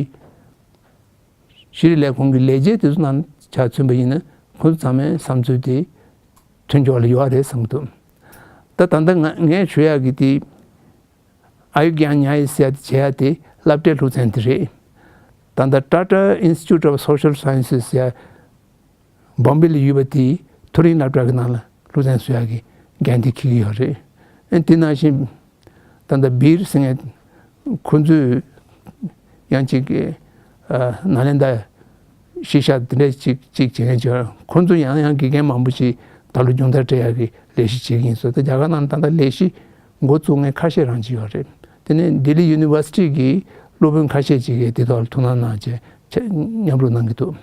ཤེས་རིག་ལས་ཁུངས་ཀྱི་ལས་བྱེད་དེ་ཚོ་ནང་ཆ་མཚོན་པ་ཡིན་ན་ཁོ་ཚོ་ཚང་མའི་བསམ་ཚུལ་དེ་མཐུན་ཕྱོགས་ལ་ཡོད་རེད་བསམ་གྱི་འདུག་ད་ད་ལྟ་ང་ངས་ཞུ་ཡག་གི་དེ་ཨ་ཡུ་གྱཱན་ཉ་ཡ་ཟེར་ཡ་དེ་བྱེད་ཡ་དེ་སློབ་གྲྭའི་སློབ་ཚན་དེ་རེད། ད་ལྟ་Tata Institute of Social Sciences ཟེར་ཡ་བོམ་བེ་ལ་ཡོད་པ་དེའི་མཐོ་རིམ་སློབ་གྲྭ་གི་ནང་ལ་སློབ་ཚན་བཟོ་ཡག་གི་འགན་དེ་འཁྱེར་གྱི་ཡོད་རེད། ཨ་དེ་ནང་བཞིན་ད་ལྟ་བིར་ཟེར་མཁན་ཁོ་ཚོས་ཡང་ཅིག་གི་ཨ་ནཱ་ལེནྡྲ་གཞིས་ཆགས་དེ་འདྲ་ཅིག་ཅིག་བྱེད་མཁན་ཅིག་ཡོད། ཁོ་ཚོ་ཡང་ཡང་དགེ་རྒན་མང་པོ་ཞིག་ད་ལོ་སྦྱོང་བརྡར་སྤྲད་ཡག་གི་ལས་གཞི་བྱེད་ཀྱི་ཡིན་ཟེར། ད་རྒྱ་གར་ནང་ད་ལྟ་ལས་གཞི་འགོ་བཙུགས་མཁན་ཁ་ཤས་རང་ཅིག་ཡོད་རེད། དེ་ནས་ལྡི་ལི་ཡུ་ནི་ཝར་སི་ཊི་གི་སློབ་དཔོན་ཁ་ཤས་ཅིག་གིས་དེ་ཐོག་ལ་ཐུགས་སྣང་གནང་བྱས་མཉམ་རུབ་གནང་གི་འདུག་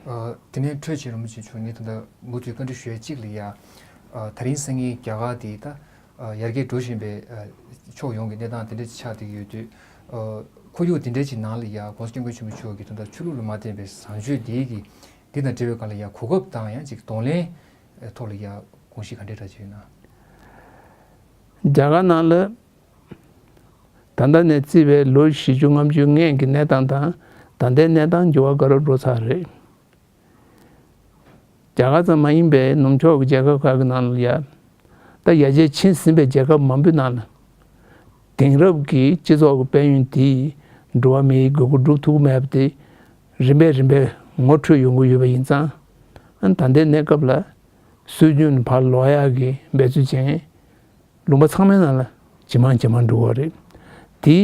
ཨ་དེ་ནས་འཕྲོས་བྱས་རིན་པོ་ཆེ་མཆོག་ངས་ད་ལྟ་མུ་མཐུད་བཀའ་འདྲི་ཞུ་ཡ་གཅིག་ལ་ཡ། ཨ་དེ་རིང་སང་ཉིན་རྒྱ་གར་དེ་ད་ཨ་ཡར་རྒྱས་འགྲོ་བཞིན་པའི་ཨ་ཕྱོགས་ཡོངས་ཀྱི་གནས་སྟངས་དེ་འདྲ་ཅིག་ཆགས་བསྡད་ཀྱི་ཡོད་དུས། ཨ་ཁོར་ཡུག་དེ་འདྲ་ཅིག་ནང་ལ་ཡ་༸གོང་ས་༸སྐྱབས་མགོན་ཆེན་པོ་མཆོག་གིས་ད་ལྟ་ཆོས་ལུགས་ལ་མ་བརྟེན་པའི་བཟང་སྤྱོད་འདི་གི་འདི་དང་འབྲེལ་བའི་སྒང་ལ་ཡ་གོ་སྐབས་དང་ཡང་ཅིག་གདོང་ལེན་ཐོག་ལ་ཡ་དགོངས་གཞི་ག་འདྲ་འདྲ་ཅིག་ཡོད་ན། རྒྱ་གར་ནང་ལ་ད་ལྟ་ནས་བརྩིས་པའི་ལོ་བཞི་བཅུ་ལྔ་བཅུ་སྔོན་གྱི་གནས་སྟངས་དང་ད་ལྟའི་གནས་སྟངས་འགྱུར་བ་ག་རེ་འགྲོ་ཚར་རེད། རྒྱ་གར་ཙམ་མ་ཡིན་པའི་ནུབ་ཕྱོགས་ཀྱི་རྒྱལ་ཁབ་ཁག་གི་ནང་ལ་ཡ། ད་ཡར་རྒྱས་ཕྱིན་ཟིན་པའི་རྒྱལ་ཁབ་མང་པོའི་ནང་ལ། དེང་རབས་ཀྱི་སྤྱི་ཚོགས་ཀྱི་དཔལ་ཡོན་དེས་འགྲོ་བ་མིའི་དགོས་མཁོ་སྒྲུབ་ཐུབ་ཀྱི་མེད་པ་དེ་རིམ་པས་རིམ་པས་ངོ་འཕྲོད་ཡོང་གི་ཡོད་པ་ཡིན་ཙང་། ཨ་ད་ལྟའི་གནས་སྐབས་ལ་སྲོལ་རྒྱུན་ཕར་ལོག་ཡག་གི་འབད་རྩོལ་བྱེད་མཁན་ལུང་པ་ཚང་མའི་ནང་ལ་ཇེ་མང་ཇེ་མང་འགྲོ་གི་རེད། དེའི་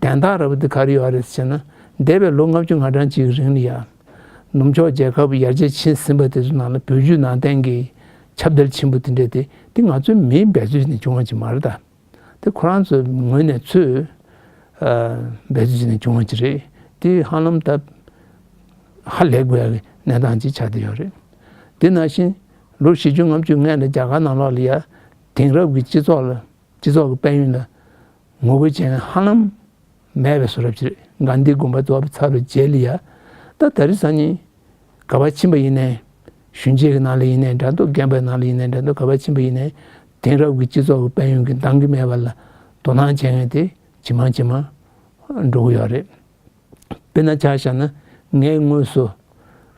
དན་རྟགས་ར་བ་དེ་ག་རེ་ཡོད་རེད་ཟེར་ན། འདས་པའི་ལོ་ལྔ་བཅུ་ང་གྲངས་ཅིག་གི་རིང་ལ་ཡ། ནུབ་ཕྱོགས་རྒྱལ་ཁབ་ཡར་རྒྱས་ཕྱིན་ཟིན་པ་དེ་ཚོ་ནང་ལ་བོད་བརྒྱུད་ནང་བསྟན་གྱི་ཁྱབ་གདལ་ཆེན་པོ་དེ་འདྲ་དེ་དེ་ང་ཚོའི་མིའི་འབད་རྩོལ་ནས་བྱུང་བ་ཅིག་མ་རེད་ད། དེ་ཁོ་རང་ཚོའི་ངོས་ནས་ཚོས་འབད་རྩོལ་བྱས་ནས་བྱུང་བ་ཅིག་རེད། དེ་ཧ་ལམ་ད་ཧ་ལས་དགོས་ཡག་གི་གནས་སྟངས་ཅིག་ཆགས་བསྡད་ཡོད་རེད། དེ་ནང་བཞིན་ལོ་བཞི་བཅུ་ལྔ་བཅུ་སྔོན་ལ་རྒྱ་གར་ནང་ལོགས་ལ་ཡ་དེང་རབས་ཀྱི་སྤྱི་ཚོགས་ལ་སྤྱི་ཚོགས་ཀྱི་དཔལ་ཡོན་ལ་ངོ་རྒོལ་བྱས་མཁན་ཧ་ལམ་མེད་པའི་བཟོ་འདྲ་ཅིག་རེད། གྷན་དྷི་དགོངས་པ་རྫོགས་པའི་ཚར་བའི་རྗེས་ལ་ཡ། ད་ད་རེས་སང་ཉིན་ག་པར་ཕྱིན་པ་ཡིན་ནའི་གཞོན་སྐྱེས་ཀྱི་ནང་ལ་ཡིན་ནའི་འདྲ་འདུག་རྒན་པའི་ནང་ལ་ཡིན་ནའི་འདྲ་འདུག་ག་པར་ཕྱིན་པ་ཡིན་ནའི་དེང་རབས་ཀྱི་སྤྱི་ཚོགས་ཀྱི་དཔལ་ཡོན་གྱིས་འདང་གི་མེད་པ་ལ་དོ་སྣང་བྱེད་མཁན་དེ་ཇེ་མང་ཇེ་མང་འགྲོ་གི་ཡོད་རེད། དཔེར་ན་ཆ་བཞག་ན་ངས་དངོས་སུ་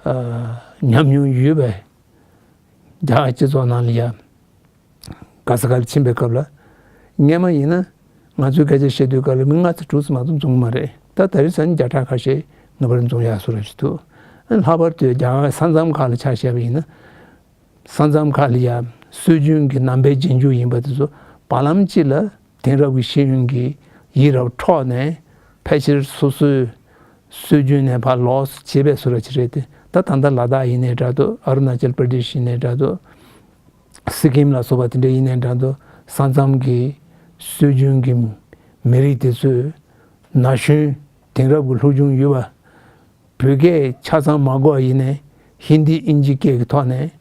ཨ་ཉམས་མྱོང་ཡོད་པའི་རྒྱ་གར་སྤྱི་ཚོགས་ནང་ལ་ཡ་ག་ས་ག་ལ་ཕྱིན་པའི་སྐབས་ལ་སྔས་མ་ཡིན་ན་ང་ཚོའི་སྐད་ཆ་བཤད་དུས་སྐབས་ལ་མི་ལྔ་ཙམ་དྲུག་ཙམ་མ་གཏོགས་འཛོམས་མ་རེད། ད་ད་རེས་ས་ནི་བརྒྱ་ཕྲག་ཁ་ཤས་ངེས་པར་འཛོམས་ཡག་བཟོ་འདྲ་ཞིག་འདུག་ཨ་ལྷག་པར་དུ་རྒྱ་གར་ས་མཚམས་ཁག་ལ་ཆ་བཞག་པ་ཡིན་ན། ས་མཚམས་ཁག་ལ་ཡ་སྲོལ་རྒྱུན་གྱི་ནང་པའི་རྗེས་འཇུག་ཡིན་པ་དེ་ཚོ་བར་ལམ་གཅིག་ལ་དེང་རབས་ཀྱི་ཤེས་ཡོན་གྱི་ཡིད་རབས་འཕྲོག་ནས་ཕལ་ཆེར་སོ་སོའི་སྲོལ་རྒྱུན་ནས་ཕར་ལོགས་སུ་བྱེད་པའི་བཟོ་འདྲ་ཅིག་རེད་དེ། ད་ད་ལྟ་ལ་དྭགས་ཡིན་ནའི་འདྲ་འདུག་ཨ་རུ་ན་ཅལ་པར་དེ་ཤི་ཡིན་ནའི་འདྲ་འདུག་སི་ཀིམ་ལ་སོགས་པ་དེ་འདྲ་ཡིན་ནའི་འདྲ་འདུག་ས་མཚམས་ཀྱི་སྲོལ་རྒྱུན་གྱི་མི་རིགས་དེ་ཚོས་ན་གཞོན་དེང་རབས་ཀྱི་སློབ་སྦྱོང་ཡོད་པ། བོད་སྐད་ཆ་ཚང་མ་གོ་བ་ཡིན་ནའི་ཧིན་དི་དབྱིན་ཇི་སྐད་ཀྱི་ཐོག་ནས་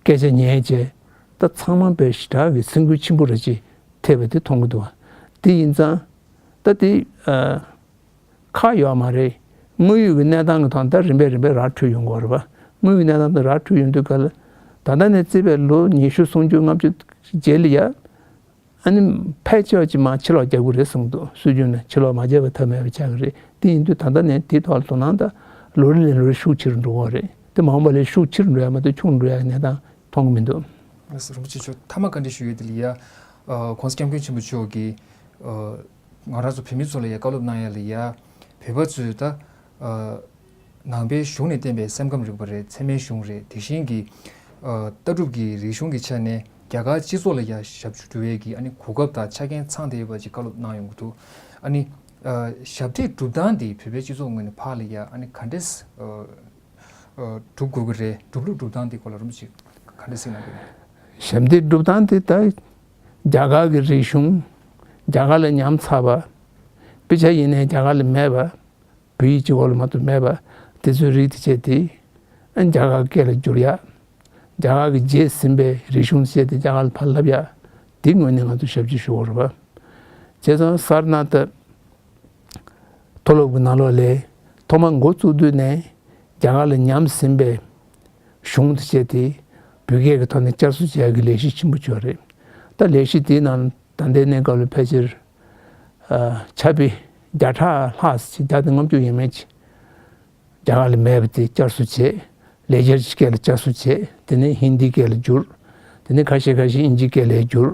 སྐད་ཆ་ཉན་བྱས། ད་ཚང་མ་དཔེ་ཞེ་དྲག་གི་སེམས་འགུལ་ཆེན་པོ་རེ་ཅིག་ཐེབས་པ་དེ་མཐོང་གི་འདུག་བ། དེ་ཡིན་ཙང་ད་དེ་ཨ་ཁག་ཡོད་མ་རེད། དངོས་ཡོད་ཀྱི་གནས་སྟངས་ཀྱི་ཐོག་ནས་ད་རིམ་པས་རིམ་པས་ར་འཕྲོད་ཡོང་གི་ཡོད་རེད་བ། དངོས་ཡོད་ཀྱི་གནས་སྟངས་དེ་ར་འཕྲོད་ཡོང་དུས་ག་ལ་ད་ལྟ་ནས་བརྩིས་པའི་ལོ་ཉི་ཤུ་སུམ་ཅུ་ལྔ་བཅུ་རྗེས་ལ་ཡ། ཨ་ནི་ཕལ་ཆེ་བ་ཅིག་མར་ཕྱིར་ལོག་རྒྱག་གི་རེད་གསུངས་འདུག་སྲོལ་རྒྱུན་ནས་ཕྱིར་ལོག་མ་རྒྱག་པའི་ཐབས་མེད་པ་ཆགས་ཀྱི་རེད། དེ་ཡིན་དུས་ད་ལྟ་ནས་དེའི་ཐོག་ལ་དོ་སྣང་དང་ལོ་རེ་ནས་ལོ་རེ་ཤུགས་ཆེ་རུ་འགྲོ་གི་རེད། དེ་མ་འོངས་པ་ལས་ཤུགས་ཆེ་རུ་འགྲོ་ཡ་མ་གཏོགས་ཆུང་རུ་འགྲོ་ཡ་གི་གནས་སྟངས་མཐོང་གི་མི་འདུག་རིན་པོ་ཆེ་མཆོག་མཐའ་མ་བཀའ་འདྲི་ཞུ་ཡས་དེ་ལ་ཡ། ༸གོང་ས་༸སྐྱབས་མགོན་ཆེན་པོ་མཆོག་གིས་ང་རང་ཚོ་བོད་མི་ཚོ་ལ་ཡ་བཀའ་སློབ་གནང་ཡ་ལ་ཡ། བོད་པ་ཚོས་ད། ནང་པའི་གཞུང་ནས་བསྟན་པའི་སེམས་ཁམས་རིག་པ་རེད། ཚད་མའི་གཞུང་རེད། དེ་བཞིན་གྱི་ལྟ་གྲུབ་ཀྱི་རིག་གཞུང་གི་ཆ་ནས་རྒྱ་གར་སྤྱི་ཚོགས་ལ་ཡ་ཞབས་ཞུ་སྒྲུབ་ཡས་ཀྱི་ཨ་ནི་གོ་སྐབས་དང་ཆ་རྐྱེན་ཚང་བསྡད་ཡོད་པ་ཅིག་བཀའ་སློབ་གནང་ཡོང་གི་འདུག་ཨ་ནི་ཞབས་འདེགས་སྒྲུབ་སྟངས་དེ་བོད་པའི་སྤྱི་ཚོགས་ངོས་ནས་ཕར་ལ་ཡ་ཨ་ནི་ག་འདྲས་སྒྲུབ་དགོས་ཀྱི་རེད། སྒྲུབ་ལུགས་སྒྲུབ་སྟངས་དེ་སྐོར་ལ་རིན་པོ་ཆེ་ག་འདྲས་གསུང་གནང་གི་རེད། ཞབས་འདེགས་སྒྲུབ་སྟངས་དེ་ད་རྒྱ་གར་གྱི་རིག་གཞུང་རྒྱ་གར་ལ་ཉམས་ཚར་བ། དཔེ་ཆ་ཡིན་ནའི་རྒྱ་གར་ལ་མེད་པ། བོད་ཡིག་གཅིག་པོ་ལ་མ་གཏོགས་མེད་པ་དེ་ཚོའི་རིགས་དེ་བྱས་ཏེ། ཨ་རྒྱ་གར་སྐད་ལ་བསྒྱུར་ཡ། རྒྱ་གར་གྱི་བརྗེད་ཟིན་པའི་རིག་གཞུང་བཤད་དེ་རྒྱ་གར་ལ་ཕར་ལབ་ཡ། དེའི་ངོས་ནས་ང་ཚོ་ཞབས་ཕྱི་ཞུ་དགོས་རེད་པ། བྱས་ཙང་སར་ན་ཐ་མཐོ་སློབ་ཀྱི་ནང་ལོགས་ལས་ཐོག་མ་འགོ་བཙུགས་དུས་ནས་རྒྱ་གར་ལ་ཉམས་ཟིན་པའི་གཞུང་དེ་བཤད་དེ་བོད་སྐད་ཀྱི་ཐོག་ནས་བསྐྱར་གསོ་བྱེད་ཡ་གི་ལས་གཞི་ཆེན་པོ་བྱུང་བ་རེད། ད་ལས་གཞི་དེའི་ནང་ད་ལྟའི་གནས་སྐབས་ལ་ཕལ་ཆེར་ཨ་ཆ་པི་བརྒྱ་ཕྲག་ལྷག་ཙམ་ཅིག་བརྒྱ་དང་ལྔ་བཅུ་ཡས་མས་ཅིག་རྒྱ་གར་ལ་མེད་པ་དེ་བསྐྱར་གསོ་བྱས། ལེགས་སྦྱར་གྱི་སྐད་ལ་བསྐྱར་གསོ་བྱས། དེ་ནས་ཧིན་དིའི་སྐད་ལ་བསྒྱུར། དེ་ནས་ཁ་ཤས་ཁ་ཤས་དབྱིན་ཇིའི་སྐད་ལ་བསྒྱུར།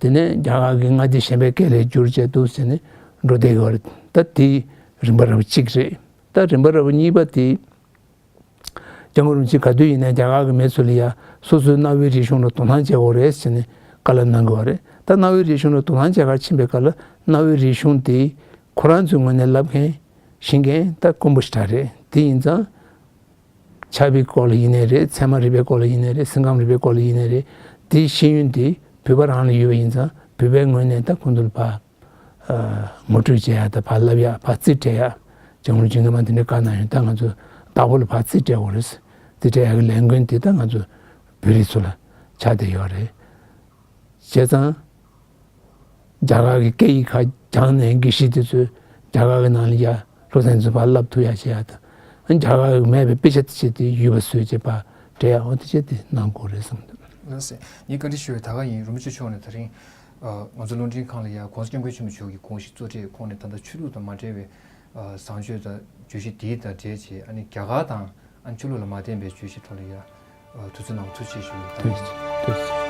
དེ་ནས་རྒྱ་གར་གྱི་མངའ་སྡེ་གཞན་པའི་སྐད་ལ་བསྒྱུར་བྱས་འདུག་ཟེར་ནས་འགྲོ་བསྡད་ཀྱི་ཡོད་རེད། ད་དེ་རིམ་པ་རབ་གཅིག་རེད། ད་རིམ་པ་རབ་གཉིས་པ་དེ། སྐྱབས་མགོན་རིན་པོ་ཆེ་ག་དུས་ཡིན་ནའི་རྒྱ་གར་གྱི་མི་ཚོ་ལ་ཡ་སོ་སོའི་གནའ་བོའི་རིག་གཞུང་ལ་དོ་སྣང་བྱེད་དགོས་རེད་ཟེར་ནས་བཀའ་སློབ་གནང་གི་ཡོད་རེད། ད་གནའ་བོའི་རིག་གཞུང་ལ་དོ་སྣང་བྱེད་གར་ཕྱིན་པའི་སྐབས་ལ་གནའ་བོའི་རིག་གཞུང་དེ་ཁོ་རང་ཚོའི་ངོས་ནས་ལབ་མཁན་ཤེས་མཁན་ད་དཀོན་པོ་ཞེ་དྲག་རེད། དེ་ཡིན་ཙང་། ཆ་པའི་སྐོར་ལ་ཡིན་ནའི་རེད། ཚད་མ་རིག་པའི་སྐོར་ལ་ཡིན་ནའི་རེད། སེམས་ཁམས་རིག་པའི་སྐོར་ལ་ཡིན་ནའི་རེད། དེའི་ཤེས་ཡོན་དེ་བོད་པ་རང་ལ་ཡོད་པ་ཡིན་ཙང་བོད་པའི་ངོས་ནས་ད་ཁོང་ཚོ་ལ་ཕར་ངོ་སྤྲོད་བྱེད་ཡ་དང་ཕར་ལབ་ཡ་ཕར་རྩིས་སྤྲད་ཡ། སྐྱབས་མགོན་ཆེན་མོ་དེ་འདྲའི་བཀའ་གནང་ཡོད། ད་ང་ཚོ་བདག་པོ་ལ་ཕར་རྩིས་སྤྲད་དགོས་རེད། རྩིས་སྤྲད་ཡ་གི་ལས་འགན་དེ་ད་ང་ཚོ་བོད་རིགས་ཚོ་ལ་ཆགས་བསྡད་ཡོད་རེད། བྱས་ཙང་། རྒྱ་གར་གྱི་སྐད་ཡིག་ཁག་སྦྱངས་ནས་དགེ་བཤེས་དེ་ཚོས་རྒྱ་གར་གྱི་ནང་ལ་ཡ་སློབ་ཚན་ཚོ་ཕར་བསླབ་ཐུབ་ཡ་བྱེད་ཡ་དང་། རྒྱ་གར་གྱི་མེད་པའི་དཔེ་ཆ་དེ་བྱས་ཏེ་ཡུལ་པ་བཟོས་བྱས་ཕར་སྤྲད་ཡ་འོ་དེ་བྱས་ཏེ་གནང་དགོས་རེད་བསམ་འདུག་ལགས་སེ། ངས་བཀའ་འདྲི་ཞུ་བའི་ད་ག་ཡིན། རིན་པོ་ཆེ་མཆོག་ནས་ད་རིང་ང་ཚོ་རླུང་འཕྲིན་ཁང་ལ་ཡ་༸གོང་ས་༸སྐྱབས་མགོན་ཆེན་པོ་མཆོག་གི་དགོངས་གཞི་གཙོ་གྲས་ཁོངས་ནས་ད་ལྟ་ཆོས་ལུགས་དང་མ་འབྲེལ་བའི་བཟང་སྤྱོད་དང་བརྗོད་གཞི་དེ་དང་འབྲེལ་བྱས། ཨ་ནི་རྒྱ་གར་དང་ཨ་ནི་ཆོས་ལུགས་ལ་མ་བརྟེན་པའི་བརྗོད་གཞི་ཐོག་ལ་ཡ་དུས་ཚོད་གནང་བ་ཐུགས་རྗེ་ཆེ་ཞུ་ཡོད། ཐུགས་རྗེ་ཆེ། ཐུགས་རྗེ་ཆེ།